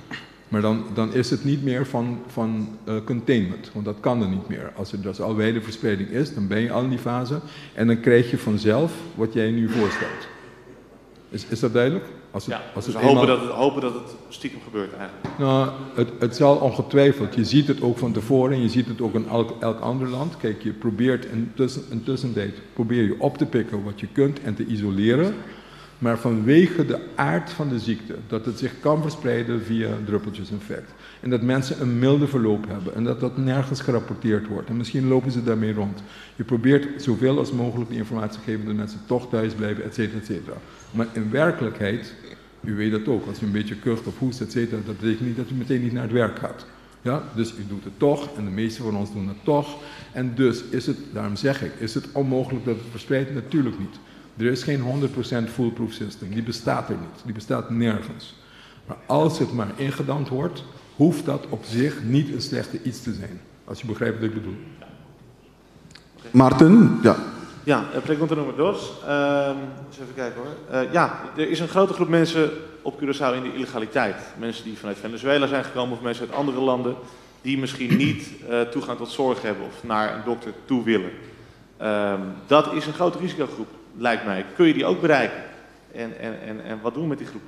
Maar dan is het niet meer van containment, want dat kan er niet meer. Als er dus al wijde verspreiding is, dan ben je al in die fase en dan krijg je vanzelf wat jij nu voorstelt. Is dat duidelijk? Als het, Ja, als dus het we eenmaal hopen dat het stiekem gebeurt eigenlijk. Nou, het zal ongetwijfeld. Je ziet het ook van tevoren en je ziet het ook in elk ander land. Kijk, je probeert in tussentijd probeer je op te pikken wat je kunt en te isoleren. Maar vanwege de aard van de ziekte, dat het zich kan verspreiden via druppeltjesinfect. En dat mensen een milde verloop hebben en dat dat nergens gerapporteerd wordt. En misschien lopen ze daarmee rond. Je probeert zoveel als mogelijk die informatie te geven dat mensen toch thuis blijven, et cetera, et cetera. Maar in werkelijkheid, u weet dat ook, als u een beetje kucht of hoest, et cetera, dat betekent niet dat u meteen niet naar het werk gaat. Ja? Dus u doet het toch en de meeste van ons doen het toch. En dus is het, daarom zeg ik, is het onmogelijk dat het verspreidt? Natuurlijk niet. Er is geen 100% foolproof system, die bestaat er niet, die bestaat nergens. Maar als het maar ingedampt wordt, hoeft dat op zich niet een slechte iets te zijn. Als je begrijpt wat ik bedoel. Maarten, ja. Ja, pregunta nummer dos. Eens even kijken hoor. Ja, er is een grote groep mensen op Curaçao in de illegaliteit. Mensen die vanuit Venezuela zijn gekomen of mensen uit andere landen die misschien niet toegang tot zorg hebben of naar een dokter toe willen. Dat is een grote risicogroep, lijkt mij. Kun je die ook bereiken? En wat doen we met die groep?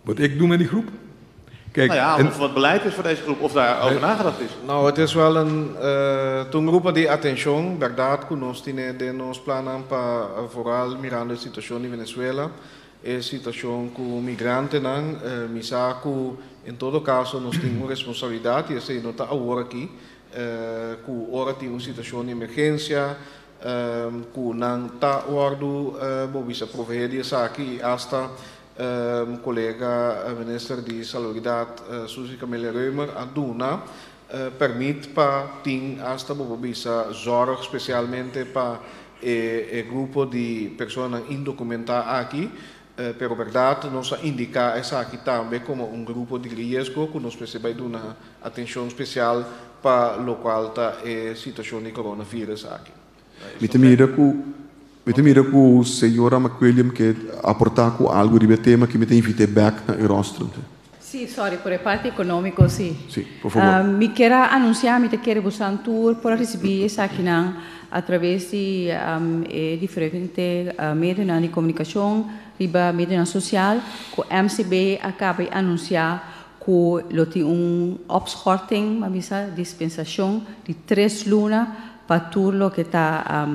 Wat ik doe met die groep? Kijk, en Of wat beleid is voor deze groep, of daarover nagedacht is. Nou, het is wel een toen groepen die attention, verdad, que nos tiene de nos planan pa, vooral mirando de situación in Venezuela, e situación con migrantes, nan, misaku, en todo caso, nos tiene una responsabilidad, y ese no está ahora aquí, que ahora tiene una situación de emergencia, que nan ta guardo, bobisa proveer de esa aquí, hasta collega minister di Salubridad, Suzy Camelia Römer, a duna, permit pa tin hasta bobisa zorg specialmente pa e grupo di persona indocumentada aquí, pero verdad nos indica esa aquí también como un grupo de riesgo que nos precisa de una atención especial pa lo cual ta situación de coronavirus aquí. Mi te mira ku, mi te mira ku señora McWilliam que aportar ku algo de tema que me te invite back na rostro. Sí, sorry, por el parte económico, sí. Sí, por favor. Mi quiero anunciar, mi te quiero buscar un tour por recibir esa aquí a través de diferentes medios de comunicación, riba medio social, que MCB acaba de anunciar que lo tiene un opschorting, maar bisa dispensación de 3 lunas para todo lo que está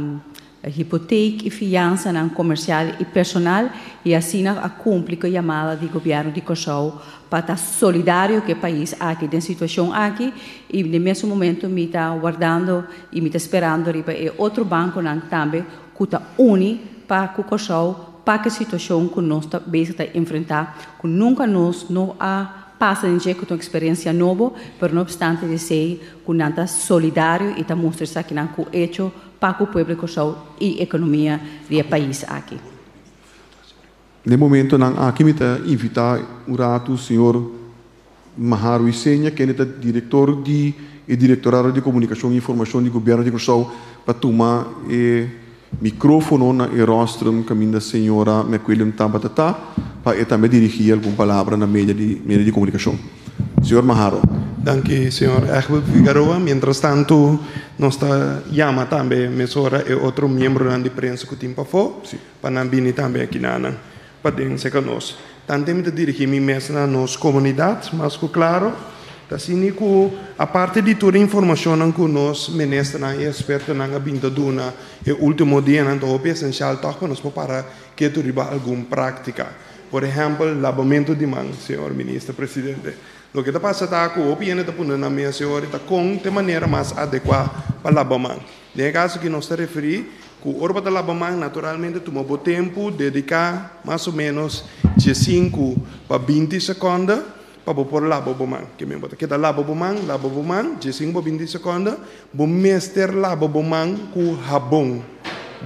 hipoteca y fianza nan comercial y personal, y así na a cumplir con llamada del gobierno de Kosovo para estar solidario que el país aquí, en situación aquí, y en el mismo momento me está guardando y me está esperando riba e otro banco nan también que está uni para que Kosovo, para que situación que nos está bezig te enfrentar, que nunca nos no ha pasa en que uma experiência nova, pero no obstante de ser que nada solidário e tá mostra que não com hecho para o pueblo Kosovo e economia do país aqui. No momento não aqui me tá invitar um rato o senhor Maharo Isenia, que é diretor de e diretorado de comunicação e informação do governo de Kosovo, para tomar e micrófono na e rostrum caminho da senhora McWilliam Tabatata, para também dirigir alguma palavra na media de comunicação. Senhor Maharo. Danke, senhor Egbert Figueroa. Mientras tanto, nos está llama também mesora e outro membro da imprensa que tem para fora, para não vir também aqui na para dentro conosco. Tanto me dirigir me mesmo na nossa comunidade, mas que claro, assim que a parte de toda a informação que nós ministros e expertos na vinda duna e último dia não é essencial toch para nós para que tu riba alguma prática. Por exemplo, lavamento de mãos, senhor ministro presidente. Lo que está passando é que o OPN está pondo na minha senhora está com de maneira mais adequada para lavar mão. Nesse caso que nós se referir, que o orba da lavar mão naturalmente toma bom tempo, dedicar mais ou menos 15 pa 20 seconde pa bo por laba bo man. Ke men bo ta keda laba bo man, laba bo man, 15 pa 20 seconde, bo mester laba bo man ku habon.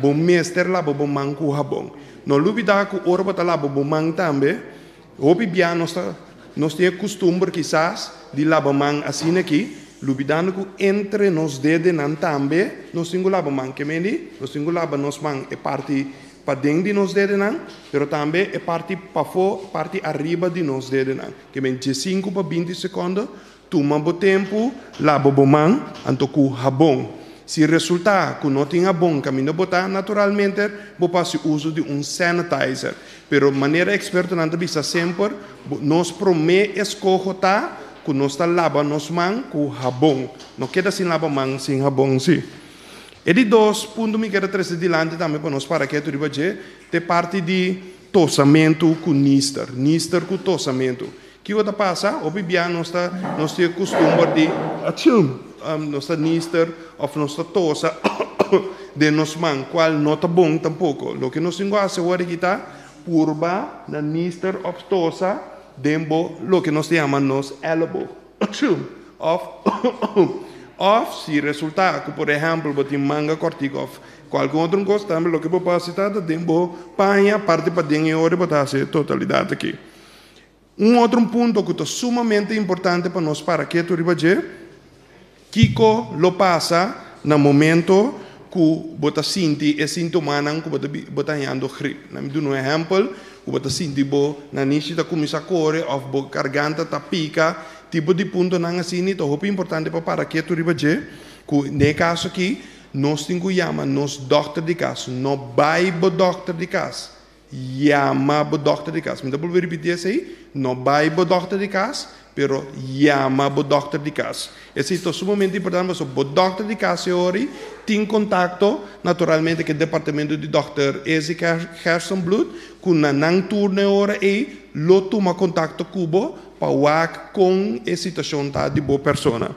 Bo mester laba bo man ku habon. No lubida ku ora bo ta laba bo man tambe, hopi bia nos ta nos tin e kustumber kisas di laba man asina aki, lubidando ku entre nos dedenan tambe nos tin ku laba man. Ke men di? Nos tin ku laba nos man e parti paden di nos dedenan, pero tambe e parti pafó, parti ariba di nos dedenan. Ke men 15 pa 20 sekonde, tuma bo tempu, laba bo man, anto ku habon. Si resultá ku no tin habon kaminda bo ta, naturalmente bo por hasi uso di un sanitizer. Pero manera ekspertonan ta bisa semper, nos promé eskoho ta ku nos ta laba nos man ku habon. No keda sin laba man sin habon sí. E di dos punto mi kier a trese dilanti tambe pa nos para ketu riba dje, ta e parti di tosamentu ku nister, nister ku tosamentu. Kiko ta pasa? Hopi bia nos ta nos tin e kustumber di achum nos ta nister òf nos ta tosa den nos man, kual no ta bon tampoko. Loke nos tin ku hasi awor aki ta purba na nister òf tosa den bo loke nos ta yama nos èleboog achum òf òf si resulta ku por ehèmpel bo tin manga kòrtiku òf kualke otro kos tambe loke bo por hasi ta den bo paña parti paden e ora bo ta hasi e totalidat aki. Un otro punto ku ta sumamente importante pa nos para ketu riba dje, kiko lo pasa na momento ku bo ta sinti e sintomanan ku bo ta bo ta hañando grip. Na mi duna un ehèmpel, ku bo ta sinti bo nanishi ta kuminsá kore òf bo garganta ta pika, tipo di puntonan asina ta hopi importante pa para ketu riba dje, ku den e kaso aki nos tin ku yama nos dòkter di kas, no bai bo dòkter di kas. Yama bo dòkter di kas. Mi ta bolbe ripití esei, no bai bo dòkter di kas, pero yama bo dòkter di kas. Esei ta sumamente importante pasobra bo dòkter di kas e ora ei tin kontakto naturalmente ku e departamento di dòkter Ezi Gerstenbluth ku na nan turno e ora ei lo tuma kontakto ku bo pa wak kon e situashon ta di bo persona.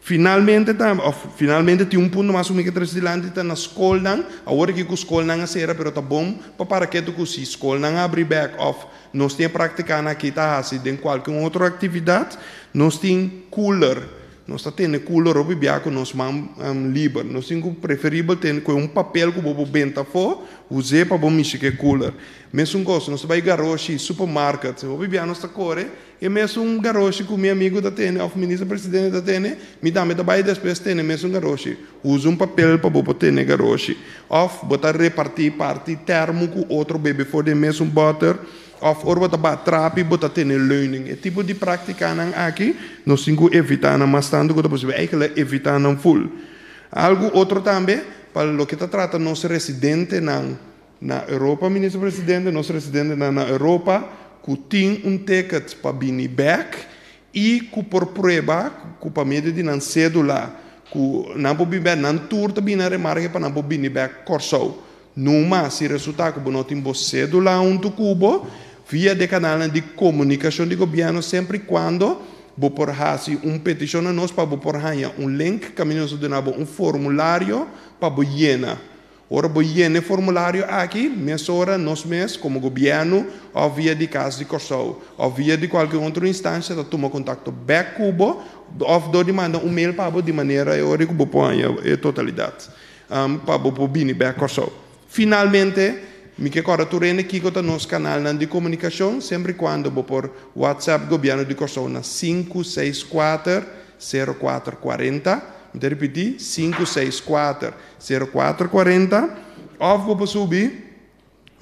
Finalmente ta, of finalmente tin un punto mas ku mi ke trese dilanti ta na skolnan. Awor aki ku skolnan a sera pero ta bon pa para ketu ku si skolnan a abri bek of nos tin e praktikanan aki ta hasi den kualke un otro aktividat, nos tin cooler. Nos ta tene cooler hopi bia ku nos man liber. Nos tin ku preferibel tene ku un papel ku bo por benta afó, us'é pa bo mishi ku e cooler. Mesun kos, nos ta bai garoshi, supermarket, hopi bia nos ta kore. E mesun garoshi ku mi amigu ta tene òf minister presidente ta tene, mi tambe ta bai despues tene mesun garoshi. Usa un papel pa bo por tene garoshi. Òf bo ta repartí parti tèrmo ku otro bebe for di e mesun bòter. Òf ora bo ta baha trapi bo ta tene leuning. E tipo di práktikanan aki nos tin ku evitá nan mas tantu ku ta posibel. Eigentlik evitá nan ful. Algu otro tambe pa loke ta trata nos residentenan Na Europa, Minister Presidente, nos residentenan na Europa ku tin un ticket pa bini bek i ku por prueba ku pa medio di nan sedula ku nan por bini bek, nan tur ta bini na remarke pa nan por bini bek Kòrsou. Numa si resulta ku bo no tin bo sedula huntu ku bo, via de kanalnan di komunikashon di gobièrnu semper i kuando bo por hasi un petishon na nos pa bo por haña un link kaminda nos ta duna bo un formulario pa bo yena. Ora bo yena e formulario aki, mesora nos mes komo gobièrnu òf via di Kas di Kòrsou òf via di kualke otro instansha ta tuma kontakto bèk ku bo òf dor di manda un mail pa bo di manera e ora ku bo por haña e totalidat pa bo por bini bèk Kòrsou. Finalmente, mi ke kòrda tur hende kiko ta nos kanalnan di komunikashon semper i kuando bo por WhatsApp Gobièrnu di Kòrsou na 564 0440, mi ta ripití, 564 0440 òf bo por subi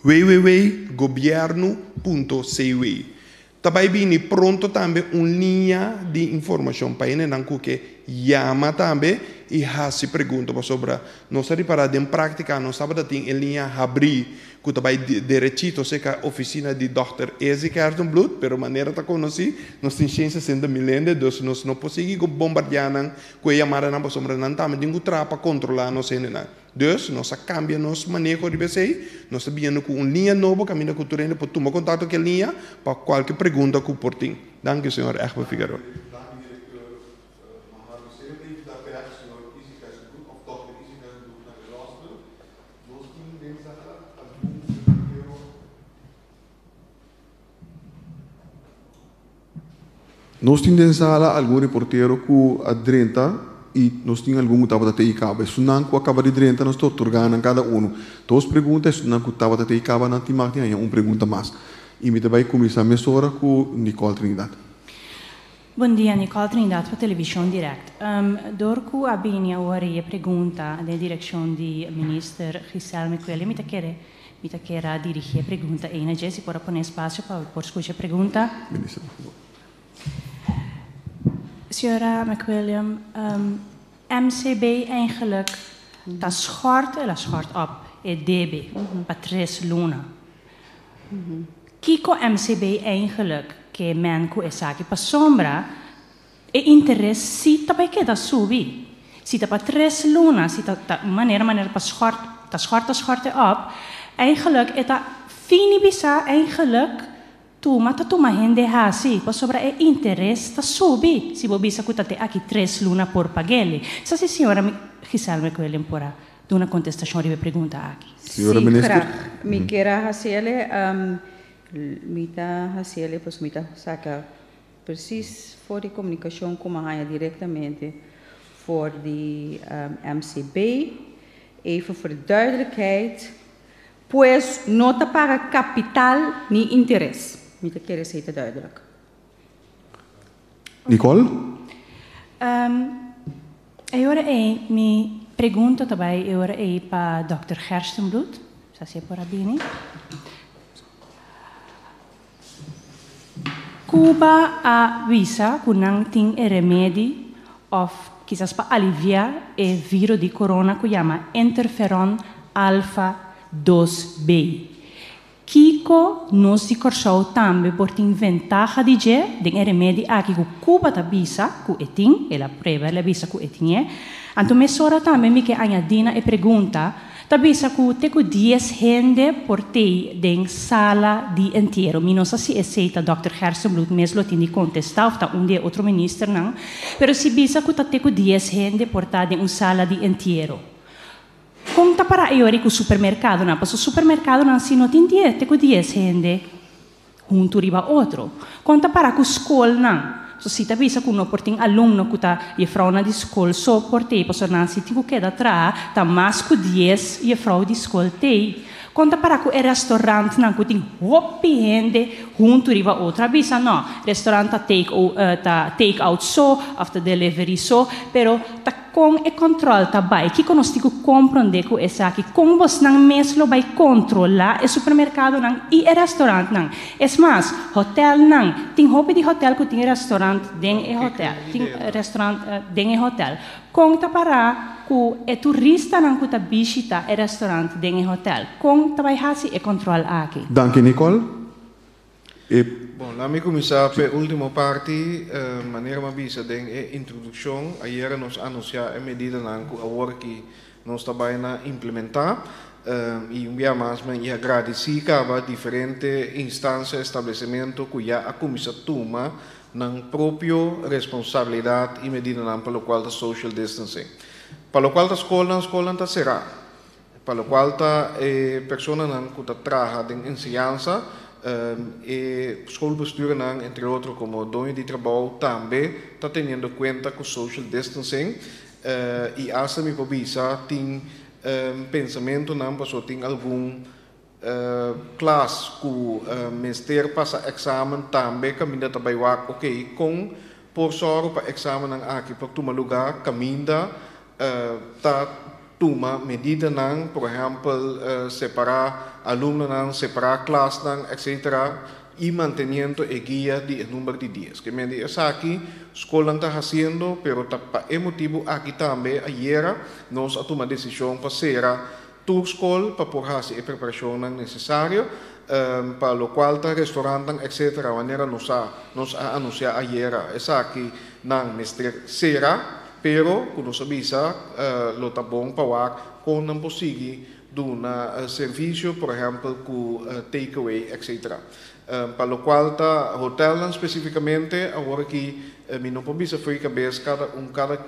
www.gobiernu.cw. Ta bai bini pronto tambe un liña di informashon pa hendenan ku ke yama tambe i hasi pregunta pasobra nos a ripará den práktika nos tabata tin e liña habrí ku ta bai derechito serka ofisina di dòkter Ezi Kertenbloed, pero manera ta konosí nos tin 160 mil hende dus nos no por sigui ku bombardiá nan ku e yamadanan pasobra nan tambe tin ku traha pa kontrolá nos hendenan. Dus nos a kambia nos maneho riba esei, nos ta biniendo ku un liña nobo kaminda ku tur hende por tuma kontakto ku e liña pa kualke pregunta ku por tin. Danki señor Egbert Figaroa. Nos tin den sala algun reportero. Nos tin den sala algun reportero ku a drenta i nos tin algun ku tabata tei kaba. Esunnan ku a kaba di drenta nos ta otorgá nan kada unu dos pregunta, esunnan ku tabata tei kaba nan tin mag di haña un pregunta mas. I mi ta bai kuminsá mesora ku Nicole Trinidad. Bon dia, Nicole Trinidad pa Televishon Direct. Dor ku a bini awor e pregunta den direkshon di Minister Giselle Mecuele mi ta kere mi ta kier a dirigí e pregunta ei na dje si por a pone espasio pa por skucha e pregunta. Minister, por favor. Señora McWilliam, MCB eigenlijk ta schort, el a schort op e debe pa tres luna. Kiko MCB eigenlijk ke men ku esaki? Pasobra e interes si ta bai keda subi. Si ta pa tres luna, si ta ta manera manera pa schort, ta schort ta schort e op, eigenlijk e ta fini bisa eigenlijk Tuma ta tuma hende hasi, pasobra e interes ta subi si bo bisa ku ta te aki tres luna por pag'el. Sa si señora Giselle McWilliam por a duna kontestashon riba e pregunta aki. Señora Sí, Minister. graag. Mi kier a hasiele, mi ta hasiele pues mi ta saka precies for di komunikashon ku mi a haña direktamente for di MCB. Even voor de duidelijkheid, Pues no ta paga kapital ni interes. Mi ta kere esei ta duidelijk. Nicole? E ora ei mi pregunta ta bai e ora ei pa dòkter Gerstenbluth, sa si e por a bini. Cuba a bisa ku nan tin e remedi òf kisas pa aliviá e viro di corona ku yama interferon alfa 2B. Kiko nos di Kòrsou tambe por tin ventaha di dje den e remedi aki ku Cuba ta bisa ku e tin, el a prueba, el a bisa ku e tin e. Anto mesora tambe mi ke añadí na e pregunta, Ta bisa ku te ku dies hende por tei den sala di entiero. Mi no sa si esei ta dòkter Gerstenbluth mes lo tin di kontestá òf ta un di e otro ministernan, pero si bisa ku ta te ku dies hende por ta den un sala di entiero. Kon ta para e ora ku supermerkadonan? Pasobra supermerkadonan si no tin die te ku dies hende huntu riba otro. Kon ta para ku skolnan? So si ta bisa ku no por tin alumno ku ta jefrounan di skol so por tei pasobra nan si tin ku keda traha ta mas ku dies jefrou di skol tei. Kon ta para ku e restaurantnan ku tin hopi hende huntu riba otro? A bisa no, restaurant ta take ta take out so of ta delivery so, pero ta Kon e kòntròl ta bai? Kiko nos tin ku komprondé ku esaki? Kon bosnan mes lo bai kontrolá e supermerkadonan i e restaurantnan? Es mas, hotèlnan. Tin hopi di hotèl ku tin restaurant den e hotèl. Tin restaurant den e hotèl. Kon ta pará ku e turistanan ku ta bishita e restaurant den e hotèl? Kon ta bai hasi e kòntròl aki? Danki Nicole. E. Bon, laat mi kuminsá pa e último parti. Manera mi a bisa den e introdukshon, ayera nos a anunsiá e medidanan ku awor aki nos ta bai na implementá. I un bia mas mi a gradisí kaba diferente instansia, establesementu ku ya a kuminsá tuma nan propio responsabilidat i medidanan pa lokual ta social distancing. Pa lokual ta skolnan, skolnan ta será. Pa lokual ta e personanan ku ta traha den enseñansa, e schoolbestuurnan entre otro komo doño di trabou tambe ta teniendo kuenta ku social distancing i asta mi por bisa tin pensamentunan pasobra tin algun klas ku mester pasa eksamen tambe kaminda ta bai wak oke kon por sòru pa eksamennan aki por tuma lugá kaminda ta tuma medidanan, por ehèmpel separá alumnonan, separá klasnan, etcetera, i manteniendo e guia di e number di dies. Ke men di esaki skolnan ta hasiendo, pero ta pa e motibu aki tambe ayera nos a tuma desishon pa sera tur skol pa por hasi e preparashonnan nesesario, pa lokual ta restorantnan, etcetera, manera nos a nos a anunsiá ayera esaki nan mester sera. Pero, ku nos a bisa, lo ta bon pa wak kon nan por sigui duna servisio, por ehèmpel ku take away etcetera. Pa lokual ta hotelnan spesifikamente, awor aki mi no por bisa fo'i kabes kada un kada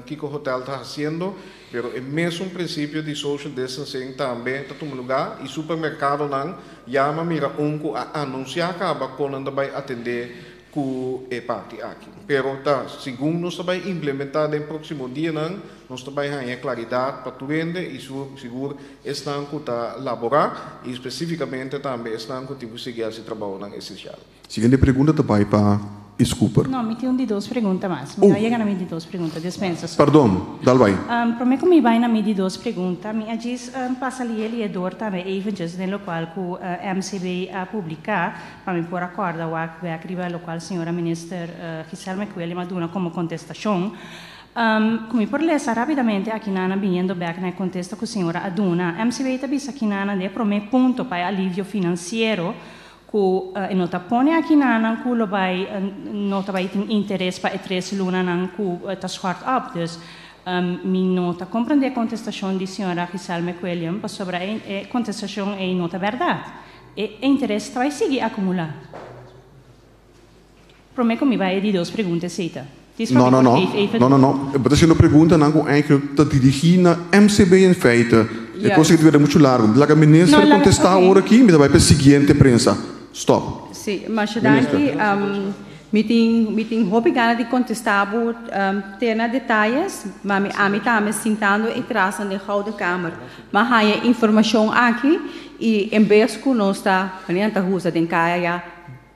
kiko hotel ta hasiendo, pero e mesun prinsipio di social distancing tambe ta tuma lugá i supermerkadonan ya mi a mira un ku a anunsiá kaba kon nan ta bai atendé. ku e parti aki. Pero ta segun nos ta bai implementá den próksimo dianan, nos ta bai haña klaridat pa tur hende i sigur esnan ku ta laborá i spesífikamente tambe esnan ku tin ku sigui hasi trabounan esensial. Siguiente pregunta ta bai pa Is Cooper. No, mi tin un di dos pregunta mas. Mi no a yega na mi di dos pregunta, dispensa. Pardon, dal bai. Prome ku mi bai na mi di dos pregunta, mi a djis pasa lie lie dor tambe eventjes den lokual ku MCB a publiká, pa mi por a kòrda wak bèk riba lokual señora minister Giselle McWilliam a duna komo kontestashon. Ku mi por lesa rápidamente akinana biniendo bèk na e kontesta ku señora a duna. MCB ta bisa akinana den e promé punto pa e alivio finansiero ku e no ta pone akinanan ku lo bai no ta bai tin interes pa e tres lunanan ku ta schort op. Dus mi no ta komprendé e kontestashon di señora Giselle McWilliam pasobra e kontestashon ei no ta bèrdat. E interes ta bai sigui akumulá. Promé ku mi bai e di dos pregunta esei ta. Dis No, pa no, mi no. por geef even. No, no, no. Bo ta haciendo preguntanan ku eigenlijk ta dirigí na MCB in feite. E kos aki ta bira muchu largu. Mi ta laga minister No, laga, kontestá oké. awor aki, mi ta bai pa e siguiente prensa. Stop. Sí, masha danki. Mi tin mi tin hopi gana di kontestá bo te na detayes, ma mi ami tambe sintando e trasnan den Gouden Kamer. M'a haña informashon aki i en bes ku nos ta, manera nan ta usa den kaya ya,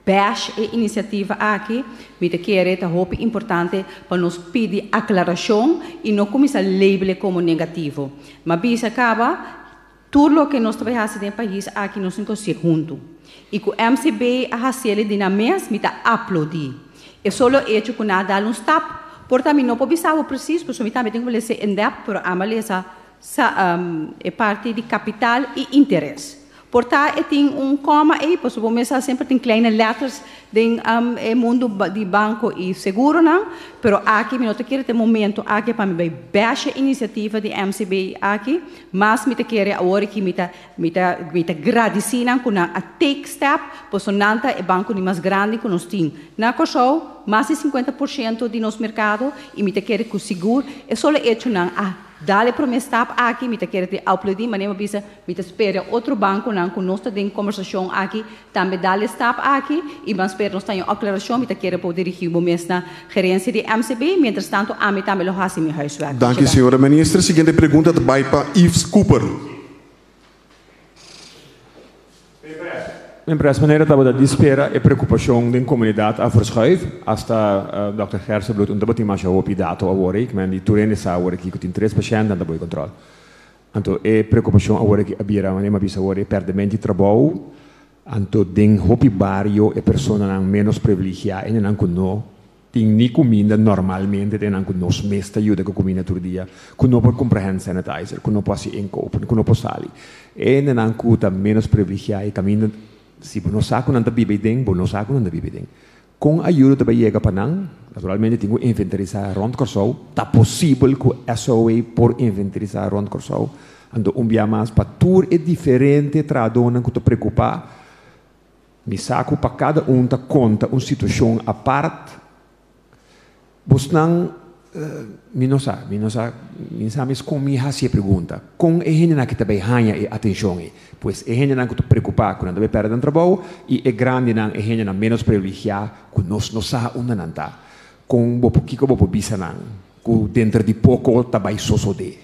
bash e inisiativa aki, mi ta kere ta hopi importante pa nos pidi aklarashon i no kuminsá label e komo negativo. M'a bisa kaba, tur loke nos ta bai hasi den e pais aki nos tin ku hasié huntu. I ku MCB a hasiel di nan mes, mi ta aplodí. E solo echo ku nan a dal un stap, por ta mi no por bisa bo presis, pasobra mi tambe tin ku lesa in depth, pero amo a lesa Sa e parti di kapital i interes. Por ta e tin un kòma ei, pasobra bo mes sa semper tin kleine letters den e mundu di banko i seguronan, pero aki mi no ta kere ta e momento aki pa mi bai bash e inisiativa di MCB aki, mas mi ta kere awor aki mi ta mi ta mi ta gradisí nan ku nan a take step, pasobra nan ta e banko di mas grandi ku nos tin na Kòrsou, mas di 50% di nos merkado, i mi ta kere ku sigur e solo echo nan a Dal e promé stap aki, mi ta kere te aplaudí, manera mi a bisa, mi ta spera otro bankonan ku nos ta den kombersashon aki tambe dal e stap aki i ban spera nos ta haña un aklarashon, mi ta kere por dirigí bo mes na gerensia di MCB, mientras tanto ami tambe lo hasi mi huiswerk. Danki señora Minister. Siguiente pregunta ta bai pa Yves Cooper. En pres manera tabata di spera e preocupacion den comunidad a verschuif, hasta Dòkter Gerstenbluth un tabatin masha hopi dato awor ei, kimen di tur hende sa awor aki cu tin tres pashentnan ta boy control. Anto e preocupacion awor aki a bira, manera mi a bisa awor, e perdement di trabou, anto den hopi bario e personanan menos privilegia, hendenan cu no Tin ni kuminda normalmente den nan ku nos mes ta yuda ku kuminda tur dia, ku no por kumpra hand sanitizer, ku no por hasi inkopen, ku no por sali. E hendenan ku ta ménos privilegiá e kaminda, si bo no sa ku nan ta biba ei den, bo no sa ku nan ta biba ei den. Kon ayuda ta bai yega pa nan? Naturalmente tin ku inventarisá rònt Kòrsou. Ta posibel ku SOA por inventarisá rònt Kòrsou. Anto un bia mas pa tur e diferente trahadónan ku ta preokupá, Mi sa ku pa kada un ta konta un situashon apart. Bosnan, mi no sa, mi no sa, mi sa mes kon mi hasi e pregunta. Kon e hendenan aki ta bai haña e atenshon ei? Pues e hendenan ku ta preokupá ku nan ta bai pèrdè nan trabou i e grandinan, e hendenan ménos privilegiá ku nos no sa unda nan ta. Kon bo por, kiko bo por bisa nan ku denter di poko ta bai sosodé?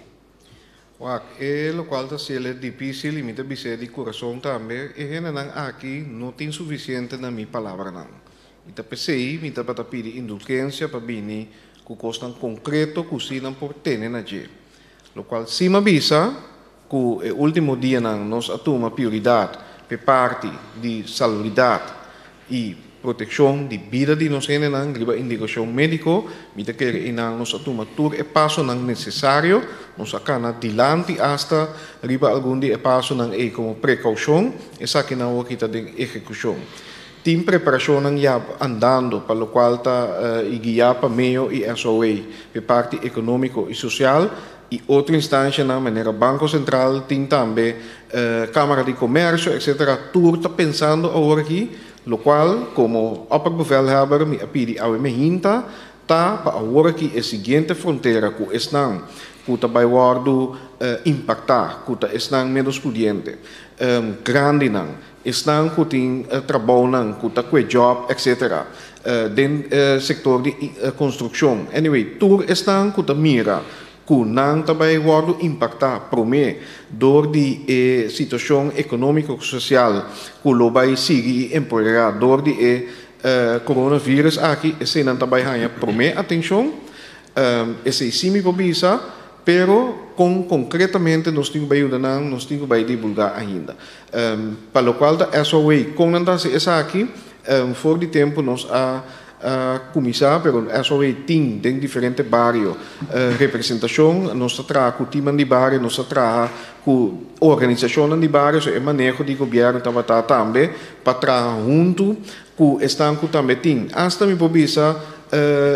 Wak, e lokual ta sele difísil i mi ta bis'é di kurason tambe, e hendenan aki no tin sufisiente na mi palabranan. I ta p'esei mi tabata pidi indulgensia pa bini ku kosnan konkreto ku sí nan por tene na dje. Lokual sí m'a bisa ku e último dianan nos a tuma prioridat p'e parti di salubridat i protekshon di bida di nos hendenan riba indikashon médiko, mi ta kere einan nos a tuma tur e pasonan nesesario, nos a kana dilanti asta riba algun di e pasonan ei komo prekoushon, esakinan awor kita den ehekushon. Tin preparashonnan ya andando pa lokual ta i guiá pa meo i SOA p'e parti ekonómiko i sosial i otro instanshanan manera Banko Sentral, tin tambe Kámara di Komersio etcetera tur ta pensando awor aki, lokual komo opperbevelhebber mi a pidi awe mehinta ta pa awor aki e siguiente frontera ku esnan ku ta bai wòrdu impaktá, ku ta esnan ménos pudiente, grandinan, esnan ku tin trabounan ku ta kue djòp etcetera, den sektor di konstrukshon. Anyway, tur esnan ku ta mira ku nan ta bai wòrdu impaktá promé dor di e situashon ekonómiko ku sosial ku lo bai sigui i empeorá dor di e coronavirus aki, eseinan ta bai haña promé atenshon. Esei sí mi por bisa, pero kon konkretamente nos tin ku bai yuda nan, nos tin ku bai divulgá ainda. Pa lokual ta SOA, kon nan ta hasi esaki, for di tempu nos a kuminsá, pero SOA tin den diferente bario representashon, nos ta traha ku timan di bario, nos ta traha ku organisashonnan di bario, so e maneho di gobièrnu tabata tambe pa traha huntu ku esnan ku tambe tin. Asta mi por bisa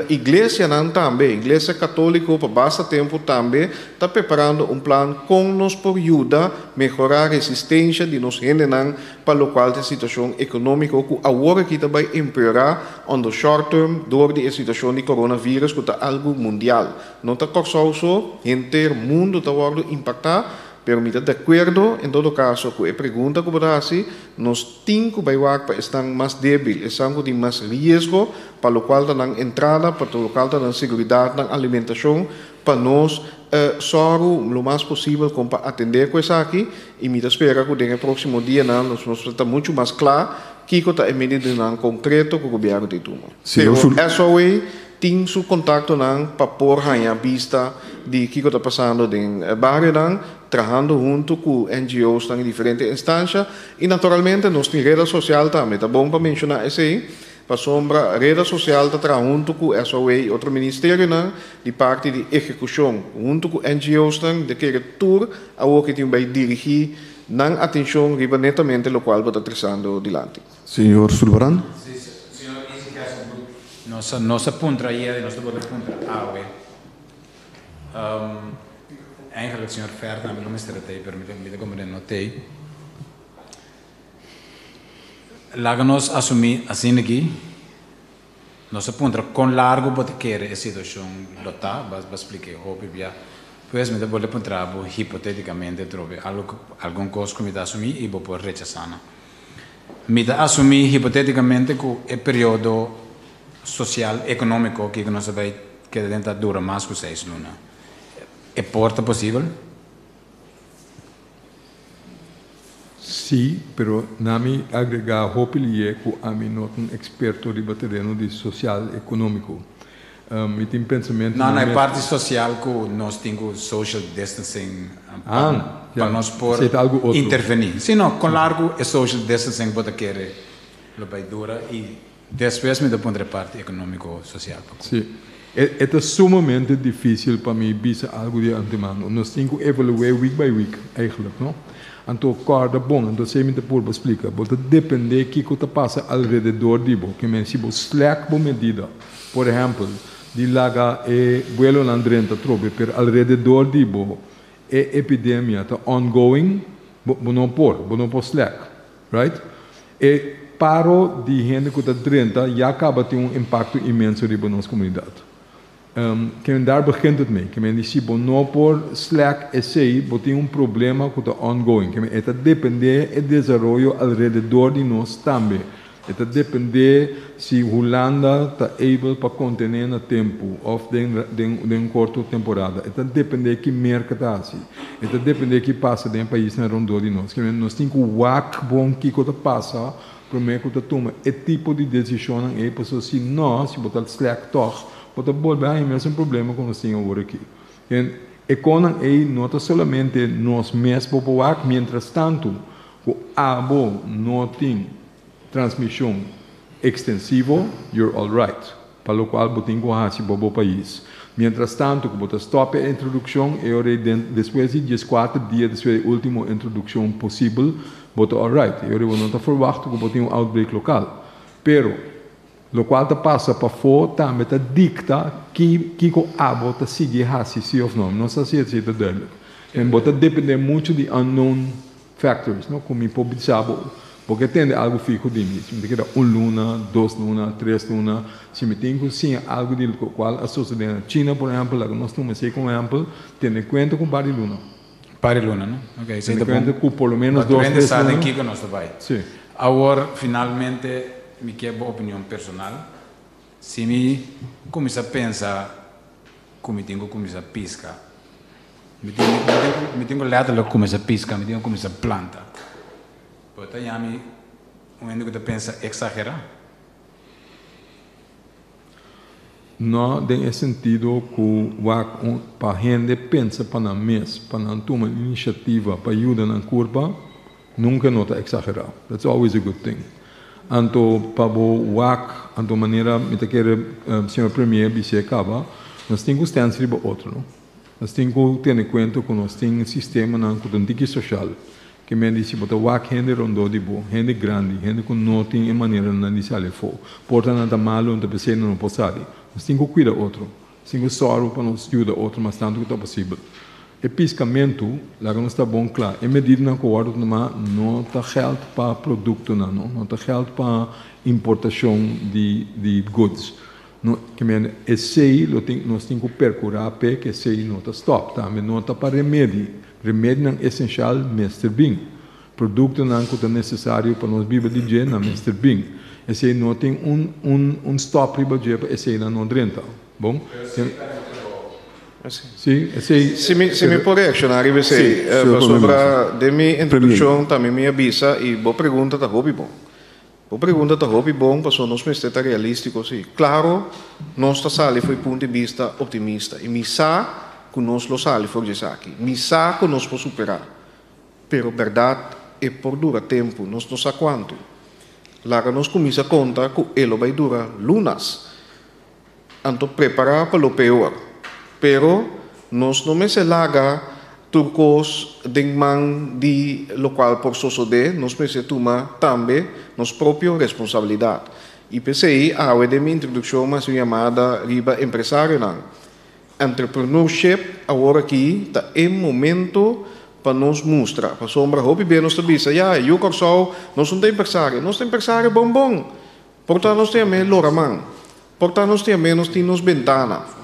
iglesianan tambe, iglesia katóliko pa basta tempu tambe ta preparando un plan kon nos por yuda mehorá resistensha di nos hendenan pa lokual ta e situashon ekonómiko ku awor aki ta bai empeorá on the short term dor di e situashon di coronavirus ku ta algu mundial. No ta Kòrsou so, henter mundu ta wòrdu impaktá, pero mi ta di akuerdo en todo kaso ku e pregunta ku bo ta hasi, nos tin ku bai wak pa esnan mas débil, esnan ku tin mas riesgo pa lokual ta nan entrada, pa lokual ta nan seguridat, nan alimentashon, pa nos sòru lo mas posibel kon pa atendé ku esaki i mi ta spera ku den e próksimo dianan nos nos ta muchu mas kla kiko ta e medidanan konkreto ku gobièrnu tin tuma. Pero SOA Tin su kontaktonan pa por haña bista di kiko ta pasando den barionan, trahando huntu ku NGOsnan i diferente instansha. I naturalmente nos tin reda sosial tambe. Ta bon pa menshoná esei, pasobra reda sosial ta traha huntu ku SOA i otro ministerionan di parti di ehekushon huntu ku NGOsnan di kere tur awor ke tin bai dirigí nan atenshon riba netamente lokual bo ta tresando dilanti. Señor Sulvaran. Sí, señor Izzy Kerssenbroek. Nos a nos a puntra ayera y nos ta bolbe puntra awe. Um, eigenlijk señor Fer tambe lo mester a tei, pero mi ta mi ta comprende no tei. Laga nos asumi asina aki. Nos a puntra kon largo bo ta kere e situacion lo ta, bo a splica e hopi bia. Pues mi ta bolbe puntra bo hipoteticamente atrobe algo algun cos cu mi ta asumi y bo por rechasa nan. Mi ta asumí hipotétikamente ku e periodo sosial ekonómiko ki ku nos ta bai keda den ta dura mas ku seis luna. E por ta posibel? Sí, pero na mi agregá hopi lié ku ami no ta un eksperto riba tereno di sosial ekonómiko. Mi tin pensamentu No, no, e parti social ku nos tin ku social distancing pa pa nos por intervení. Si no, kon largu e social distancing bo ta kere lo bai dura i despues mi ta puntra e parti ekonómiko sosial pa ku. Si. E ta sumamente difísil pa mi bisa algu di antemano. Nos tin ku evalu'é week by week eigenlijk, no? Anto kòrda bon, anto esei mi ta purba splika, bo ta dependé kiko ta pasa alrededor di bo. Ke men si bo slèk bo medida. Por ehèmpel, di laga e buelonan drenta atrobe, pero alrededor di bo e epidemia ta ongoing, bo bo no por, bo no por slèk, right? E paro di hende ku ta drenta ya kaba tin un impakto inmenso riba nos komunidat. Ke daar begint het mee. Ke men di si bo no por slèk esei, bo tin un problema ku ta ongoing. Ke men e ta dependé e desaroyo alrededor di nos tambe. E ta dependé si Hulanda ta able pa kontené na tempu òf den den den un korto temporada. E ta dependé ki Merka ta hasi. E ta dependé ki pasa den e paisnan rondó di nos. Ke men nos tin ku wak bon kiko ta pasa promé ku ta tuma e tipo di desishonnan ei pasobra si no, si bo ta slèk tòg, bo ta bolbe haña e mesun problema ku nos tin awor aki. En e konan ei no ta solamente nos mes bo por wak, mientrastantu ku abo no tin transmishon ekstensivo, you're all right, pa lokual bo tin ku hasi bo bo pais. Mientrastantu ku bo ta stòp e introdukshon, e ora ei den despues di dieskuater dia despues di e último introdukshon posibel, bo ta all right. E ora ei bo no ta ferwachtu ku bo tin un outbreak lokal. Pero, Lokual ta pasa pafó tambe ta dikta ki kiko abo ta sigui hasi si òf no. No sa si esei ta duidelijk. En bo ta dependé muchu di unknown factors, no? Ku mi por bisa bo. Bo ke tende algu fiho di mi, si mi ta keda un luna, dos luna, tres luna, si mi tin ku siña algu di lokual a sosodé na China, por ehèmpel, laga nos tuma esei komo ehèmpel, tene kuenta ku un par di luna. Par di luna, no? Ok, esei ta bon. Tene kuenta ku por lo ménos Pa dos, tur hende tres sa den luna. kiko nos ta bai. Sí. Awor, finalmente, mi ke bo opinion personal. Si mi kuminsá pensa ku mi tin ku kuminsá piska, mi tin mi tin ku lèterlik kuminsá piska, mi tin ku kuminsá planta. Bo ta yami un hende ku ta pensa eksagerá? No den e sentido ku wak un pa hende pensa pa nan mes, pa nan tuma inisiativa pa yuda nan kurpa, nunka no ta eksagerá. That's always a good thing. Anto pa bo wak, anto manera mi ta kere señor Premier bis'é kaba, nos tin ku stèns riba otro, no? Nos tin ku tene kuenta ku nos tin sistemanan ku ta un tiki soshal. Ke men di si bo ta wak hende rondó di bo, hende grandi, hende ku no tin e maneranan di sali afó. Por ta nan ta malu, nan ta p'esei nan no por sali. Nos tin ku kuida otro. Nos tin ku sòru pa nos yuda otro mas tantu ku ta posibel. E piskamentu, laga nos ta bon kla, e medidanan ku wòrdu tumá no ta gèld pa produktonan, no, no ta gèld pa importashon di di goods. No, ke men esei lo tin, nos tin ku perkurá p'e ku esei no ta stòp. Tambe no ta pa remedi. Remedinan esenshal mester bin. Produktonan ku ta nesesario pa nos biba di dje nan mester bin. Esei no tin un un un stòp riba dje pa eseinan no drenta. Bon? Sí, esei. Si mi si mi por reakshoná riba esei, Sí, señor Premier pasobra Minister. den mi Premier. introdukshon tambe mi a bisa i bo pregunta ta hopi bon. Bo pregunta ta hopi bon pasobra nos mester ta realístiko sí. Klaro nos ta sali for e punto di bista optimista i mi sa ku nos lo sali for di esaki. Mi sa ku nos por superá. Pero bèrdat e por dura tempu, nos no sa kuantu. Laga nos kuminsá konta ku e lo bai dura lunas. Anto prepará pa lo peor. Pero nos no mester laga tur kos den man di lokual por sosodé, nos mester tuma tambe nos propio responsabilidat. I p'esei awe den mi introdukshon mi hasi un yamada riba empresarionan. Entrepreneurship awor aki ta e momento pa nos mustra, pasobra hopi bes nos ta bisa, ya, yu Kòrsou, nos no ta empresario. Nos ta empresario bon bon. Por ta nos tin amé lora man. Por ta nos tin amé nos tin nos bentana.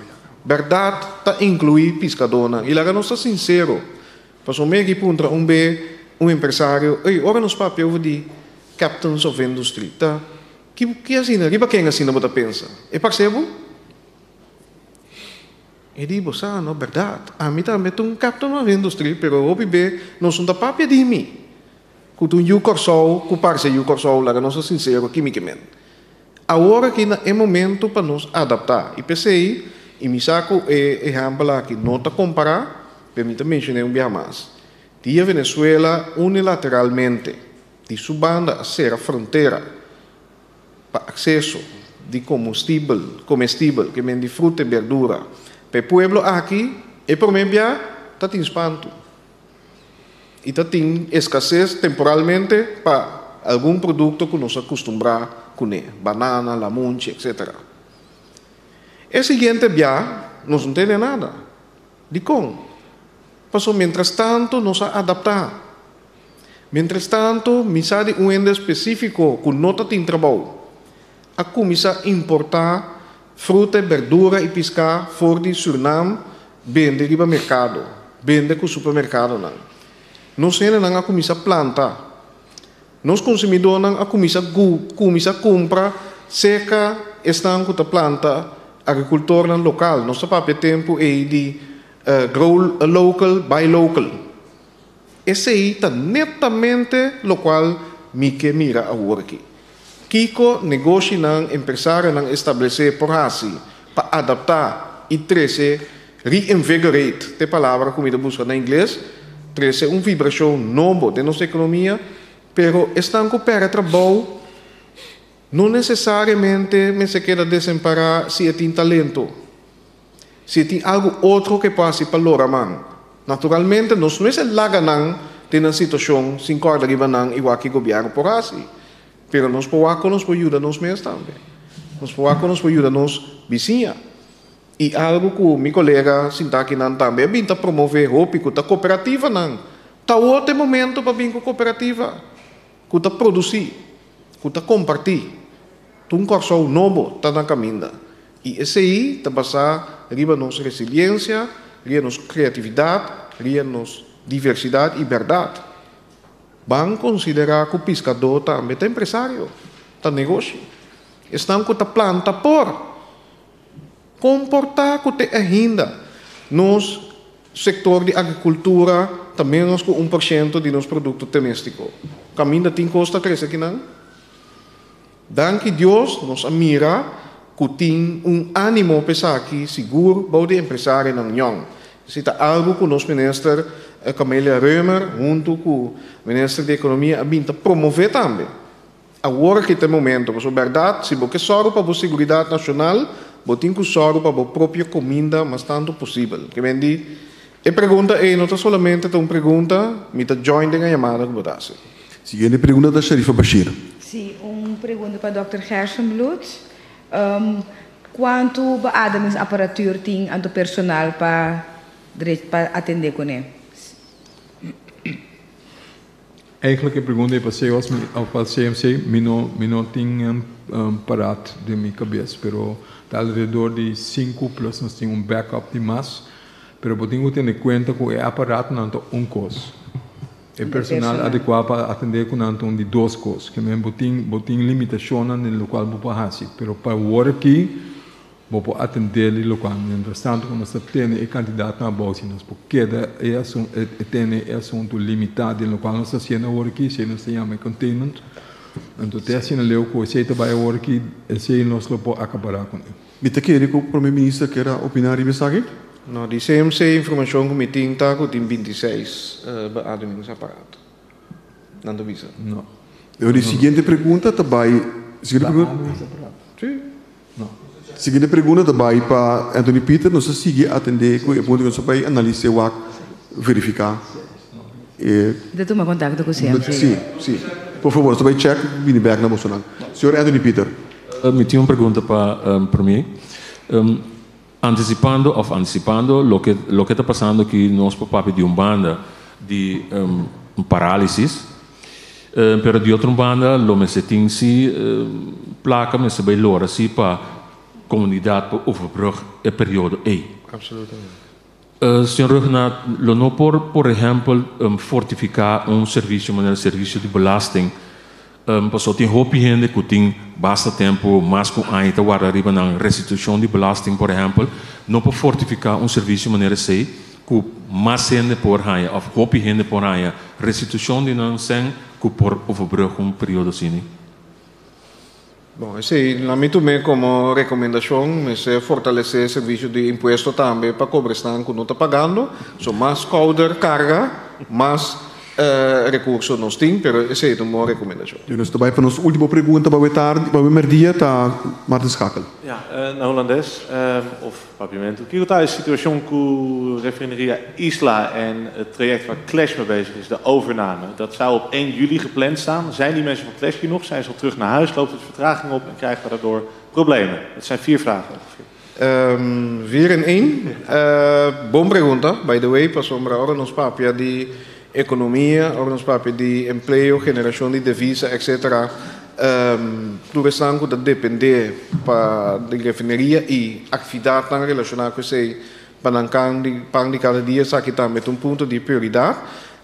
Bèrdat ta inkluí piskadónan. I laga nos ta sinsero. Pasobra mi aki puntra un be un empresario, Ey, ora nos papia over di captains of industry, ta ki ki asina, riba ken asina bo ta pensa? E parse bo? E di, Bo sa, no bèrdat, ami tambe ta un captain of industry, pero hopi be nos no ta papia di mi. Ku ta un yu Kòrsou ku parse yu Kòrsou, laga nos ta sinsero ki mi ke men. Awor aki na e momento pa nos adaptá. I p'esei, i mi sa ku e ehèmpel aki no ta kompará, pero mi ta menshoné un biaha mas. Dia Venezuela unilateralmente di su banda a sera frontera pa akseso di komustibel, komestibel, ke men di fruta i berdura, pa e pueblo aki, e promé bia ta tin spantu. I ta tin eskases temporalmente pa algun produkto ku nos a kustumbrá kuné, banana, lamunchi, etsetera. E siguiente bia nos no tene nada. Dikon? Pasobra mientrastantu nos a adaptá. Mientrastantu mi sa di un hende spesífiko ku no ta tin trabou a kuminsá importá Fruta, berdura i piská for di Surnam bende riba merkado, bende ku supermerkadonan. Nos hendenan a kuminsá planta. Nos konsumidónan a kuminsá kuminsá kumpra serka esnan ku ta planta, agrikultornan lokal. Nos ta papia tempu ei di grow local, buy local. Esei ta netamente lokual mi ke mira awor aki. Kiko negoshinan, empresarionan establesé por hasi pa adaptá i trese, reinvigorate, ta e palabra ku mi ta buska na ingles, trese un vibrashon nobo den nos ekonomia, pero esnan ku pèrdè trabou no nesesariamente mester keda desempará si e tin talento. Si tin algu otro ku e por hasi pa lora man. Naturalmente nos no mester laga nan den nan situashon sin kòrda riba nan i wak ki gobièrnu por hasi. Pero nos por wak kon nos por yuda nos mes tambe. Nos por wak kon nos por yuda nos bisiña. I algu ku mi kolega sintá akinan tambe a bin ta promové hopi ku ta kooperativanan. Ta awor ta e momento pa bin ku kooperativa. ku ta produsí, ku ta kompartí. Ta un Kòrsou nobo ta na kaminda. I esei ta basá riba nos resiliensia, riba nos kreatividat, riba nos diversidat i bèrdat. Ban konsiderá ku piskadó tambe ta empresario, ta negoshi. Esnan ku ta planta por komportá ku te ainda nos sektor di agrikultura ta ménos ku 1% di nos produkto doméstiko. Kaminda tin kos ta krese akinan. Danki Dios nos a mira ku tin un ánimo pa esaki sigur bou di empresarionan yòn. Esei ta algu ku nos minister Camelia Römer huntu ku minister di Ekonomia a bin ta promové tambe. Awor aki ta e momento, pasobra bèrdat si bo ke sòru pa bo siguridat nashonal, bo tin ku sòru pa bo propio kuminda mas tantu posibel. Ke men di, e pregunta ei no ta solamente ta un pregunta, mi ta join den e yamada ku bo ta hasi. Siguiente pregunta ta Sharifa Bashir. Sí, un pregunta pa dòkter Gerstenbluth. Kuantu beademingsapparatuur tin anto personal pa pa atendé kuné? Eigenlijk e pregunta ei pa CEOS of pa CMC, mi no mi no tin paraat den mi kabes, pero ta alrededor di sinku plus nos tin un backup di mas, pero bo tin ku tene kuenta ku e aparatonan ta un kos. E personal adekuá pa atendé ku nan ta un di dos kos. Ke men bo tin bo tin limitashonnan den lokual bo por hasi, pero pa awor aki bo por atendé di lokual. Mientras tanto ku nos ta tene e kantidatnan abou, si nos por keda e asun e tene e asuntu limitá den lokual nos ta hasiendo awor aki, esei nos ta yama e containment, anto te asina leu ku esei ta bai awor aki, esei nos lo por akapará kuné. Mi ta kere ku Prome Minister kier a opiná riba esaki. No, di CMC informashon ku mi tin ta ku tin 26 beademingsapparaat. Nan ta bisa. No. E di siguiente pregunta ta bai siguiente pregunta. Sí. No. Siguiente pregunta ta bai pa Anthony Pieter. Nos ta sigui atendé ku e punto ku nos ta bai analis'é wak verifiká e. Mi ta tuma kontakto ku CMC. Sí, sí. Por favor, nos ta bai chèk bini bèk na bosonan. Señor Anthony Pieter. Mi tin un pregunta pa Premier. Anticipando of anticipando loke loke ta pasando aki nos por papia di un banda di un parálisis, pero di otro banda lo mester tin si placa mester bay lora si pa comunidad por overbrug e periodo ey. Absolutamente. Señor Rhuggenaath, lo no por por ehempel fortifica un servicio manera servicio di belasting Pasobra tin hopi hende ku tin basta tempu, mas ku un aña, ta warda riba nan restitushon di belasting, por ehèmpel. No por fortifiká un servisio manera esei ku mas hende por haña òf hopi hende por haña restitushon di nan sèn ku por overbrug un periodo asina. Bon, esei na mi tum'é komo rekomendashon, mester fortalesé servisio di impuesto tambe pa kobra esnan ku no ta pagando. So mas kouder karga, mas Recurso nos tin, pero esey ta un bon recomendacion. Yo nos ta bay pa nos ultimo pregunta pa tardi, pa merdia ta Martin Schakel. Ja, na Hulandes of Papiamentu. Kiko ta e situacion cu refineria Isla en het traject waar Klesch mee bezig is, de overname? Dat zou op 1 juli gepland staan. Zijn die mensen van Klesch hier nog? Zijn ze al terug naar huis? Loopt het vertraging op en krijgen we daardoor problemen? Dat zijn vier vragen ongeveer. Vier in één. Bon pregunta, by the way, pasobra ora nos papia di ekonomia, ora nos papia di empleo, generashon di devisa, etcetera, tur esnan ku ta dependé pa di refineria i aktividatnan relashoná ku esei pa nan kan di pan di kada dia, esaki tambe ta un punto di prioridat.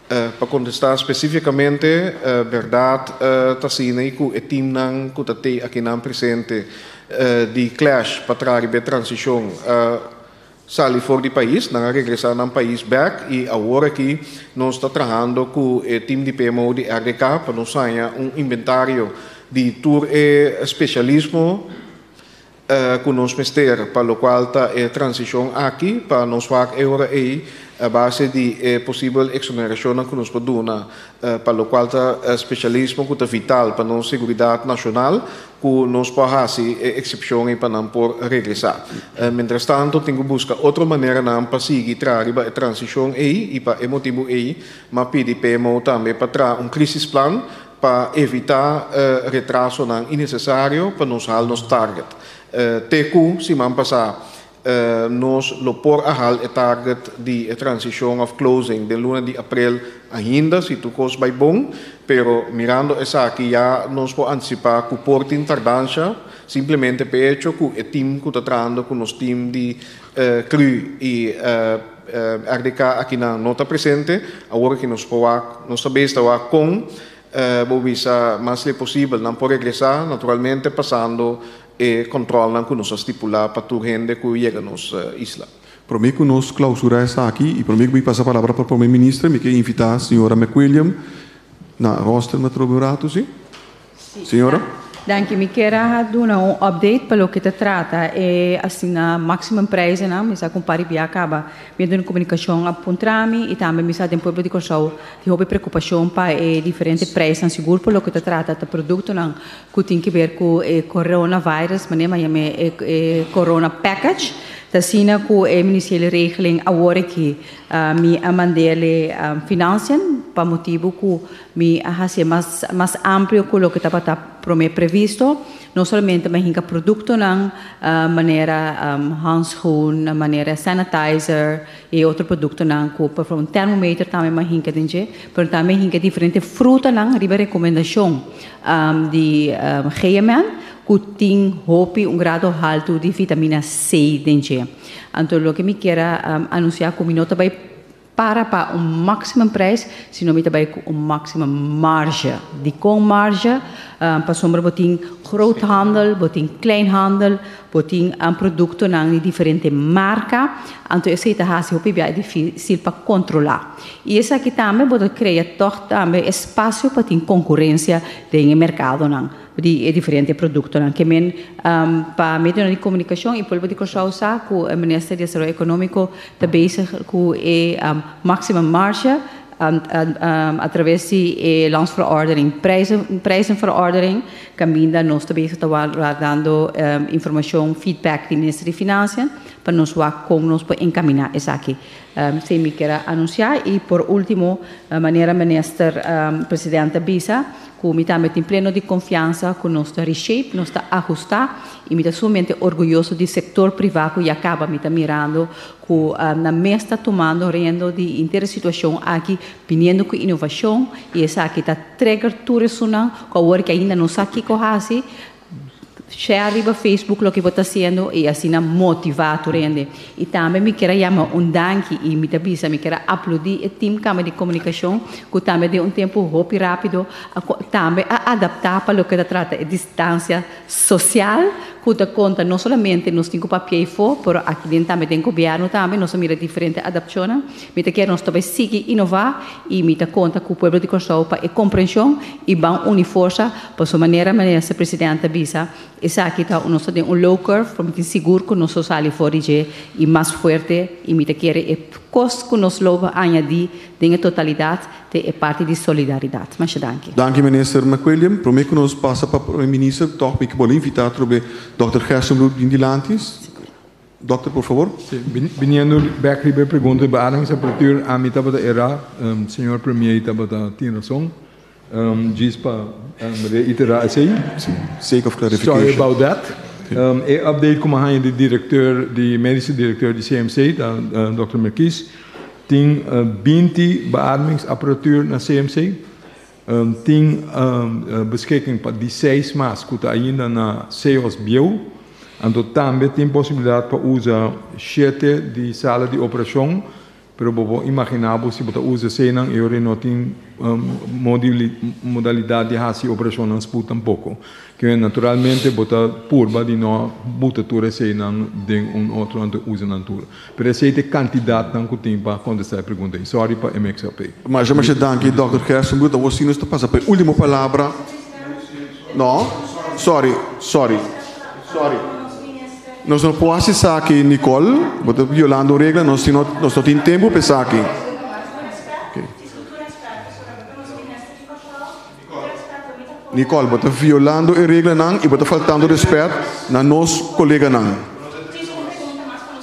Pa kontestá spesífikamente, bèrdat ta asina i ku e timnan ku ta tei akinan presente di Clash pa traha riba e transishon a sali for di pais, nan a regresá nan pais bèk i awor aki nos ta trahando ku e tim di PMO di RDK pa nos haña un inventario di tur e spesialismo ku nos mester pa lokual ta e transishon aki pa nos wak e ora ei a base di e posibel eksonerashonnan ku nos por duna pa lokual ta spesialismo ku ta vital pa nos seguridat nashonal ku nos por hasi e eksepshon ei pa nan por regresá. Mientrastanto tin ku buska otro maneranan pa sigui traha riba e transishon ei i pa e motibu ei m'a pidi PMO tambe pa traha un krisisplan Pa evitá retrasonan innesesario pa nos hal nos target. Te ku siman pasá Nos lo por a haal e target di e transicion of closing den luna di april ainda si tur cos bay bon, pero mirando esaki ya nos por anticipa cu por tin tardancia simplemente p'e hecho cu e team cu ta trahando cu nos team di cru y RDK akinan no ta presente. Awor aki nos por wak, nos ta bes ta wak con bo bisa mas le posibel nan por regresa, naturalmente pasando E kòntròlnan ku nos a stipulá pa tur hende ku yega nos isla. Promé ku nos klausurá esaki i promé ku mi pasa palabra pa Promé Minister, mi ke invitá señora McWilliam na roster na trobe un ratu, si? Señora. Danki. Mi kier a duna un update pa loke ta trata e asina maximum prijzennan. Mi sa ku un par di bia kaba mi a duna komunikashon a puntra mi i tambe mi sa den pueblo di Kòrsou tin hopi preokupashon pa e diferente prijsnan sigur pa loke ta trata ta produktonan ku tin ke ber ku e coronavirus, manera mi a yam'é e corona package, ta asina ku e Ministeriële Regeling awor aki mi a mand'é Financiën pa motibu ku mi a hasié mas mas amplio ku loke tabata promé previsto. No solamente mi a hinka produktonan manera handschoen, manera sanitizer i otro produktonan ku por un termometer tambe mi a hinka den dje, pero tambe mi a hinka diferente frutanan riba rekomendashon. Di GMN ku tin hopi un grado haltu di vitamina C den dje. Anto loke mi kier a anunsiá ku mi no ta bai para pa un maximum prijs, sino mi ta bai ku un maximum marge. Dikon marge? Pasobra bo tin groothandel, bo tin kleinhandel, Bo tin produktonan di diferente marka, anto esei ta hasi hopi bia difísil pa kontrolá. I esaki tambe bo ta krea tòg tambe espasio pa tin konkurensia den e merkadonan di e diferente produktonan. Ke men pa medionan di komunikashon i pueblo di Kòrsou sa ku e Minister di Desaroyo Ekonómiko ta bezig ku e máksima marshe atraves di e Landsverordening Prijzenverordening. Kaminda nos ta bezig ta wardando informashon, feedback di Minister di Financiën pa nos wak kon nos por enkaminá esaki. Esei mi kier a anunsiá. I por último, manera Minister Presidente a bisa ku mi tambe tin pleno di konfiansa ku nos ta reshape, nos ta ahustá i mi ta sumamente orguyoso di sektor privá ku ya kaba mi ta mirando ku nan mes ta tumando rendo di henter e situashon aki biniendo ku inovashon i esaki ta trigger tur esunnan ku awor ki ainda no sa kiko hasi, share riba Facebook loke bo ta hasiendo i asina motivá tur hende. I tambe mi kier a yama un danki i mi ta bisa mi kier a aplodí e team Kamer di Komunikashon ku tambe den un tempu hopi rápido a tambe a adaptá pa loke ta trata e distansia sosial ku ta konta no solamente nos tin ku papia efo, pero aki den tambe den gobièrnu tambe nos a mira diferente adapshonnan. Mi ta kere nos ta bai sigui inová i mi ta konta ku pueblo di Kòrsou pa e komprenshon i ban uni forsa pasobra manera Minister Presidente ta bisa esaki ta nos ta den un low curve pero mi tin sigur ku nos lo sali for di dje i mas fuerte i mi ta kere e kos ku nos lo añadí den e totalidat te e parti di solidaridat. Masha danki. Danki Minister McWilliam. Prome ku nos pasa pa Prome Minister tòg mi ke por invitá atrobe Dòkter Gerstenbluth bin dilanti. Dòkter por fabor. Sí, biniendo bèk riba e pregunta riba ademingsapparatuur, ami tabata erá, señor Premier tabata tin rason. Djis pa reiterá esei. Sí, sake of clarification. Sorry about that. E update ku mi a haña di direkteur, di medische direkteur di CMC, ta Dòkter Merkies, Tin 20 beademingsapparatuur na CMC. Tin beschikking pa 16 mas ku ta ainda na CEOS bieu. Anto tambe tin posibilidat pa usa shete di sala di operashon, pero bo por imaginá bo si bo ta usa eseinan e ora no tin modalidat di hasi operashonnan spoed tampoko. Ke naturalmente bo ta purba di no buta tur eseinan den un otro anto usa nan tur. Pero esei ta e kantidatnan ku tin pa kontestá e pregunta ei. Sorry pa e mix-up ei. Masha masha danki Dòkter Gerstenbluth. Awor si nos ta pasa pa e último palabra. No, sorry, sorry, sorry. Nos no por hasi esaki Nicole, bo ta violando regla, nos tin nos no tin tempu pa esaki. Nicole, bo ta violando e reglanan y bo ta faltando respet na nos coleganan.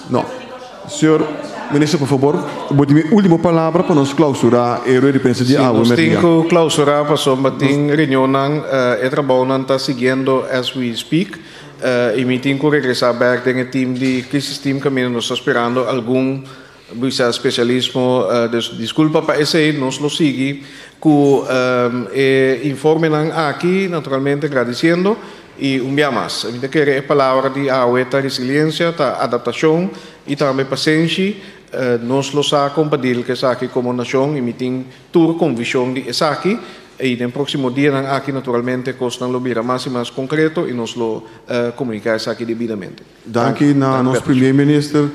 No. Señor Minister, por favor, bo tin e ultimo palabra pa nos clausura e rueda di prensa di Sí, awe nos tin merdia. cu clausura pasobra tin reunionnan, e trabounan ta siguiendo as we speak. I mi tin ku regresá bèk den e team di crisis team kaminda nos ta sperando algun bisa spesialismo. Dus diskulpa pa esei, nos lo sigui ku e informenan aki, naturalmente gradisiendo i un bia mas. Mi ta kere e palabra di awe ta resiliensia, ta adaptashon i tambe pasenshi. Nos lo sa kon pa deal ku esaki komo nashon i mi tin tur konvishon di esaki. I den próksimo dianan aki naturalmente kosnan lo bira mas i mas konkreto i nos lo komuniká esaki debidamente. Danki na nos Premier Minister,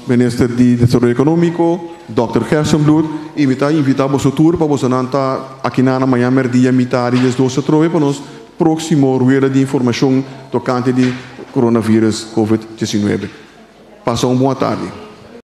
Minister di Desaroyo Ekonómiko, Dòkter Gerstenbluth i mi ta invitá boso tur pa bosonan ta akinan na mañan mèrdia mitá di diesdos atrobe pa nos próksimo rueda di informashon tokante di Coronavirus Covid 19. Pasa un bon atardi.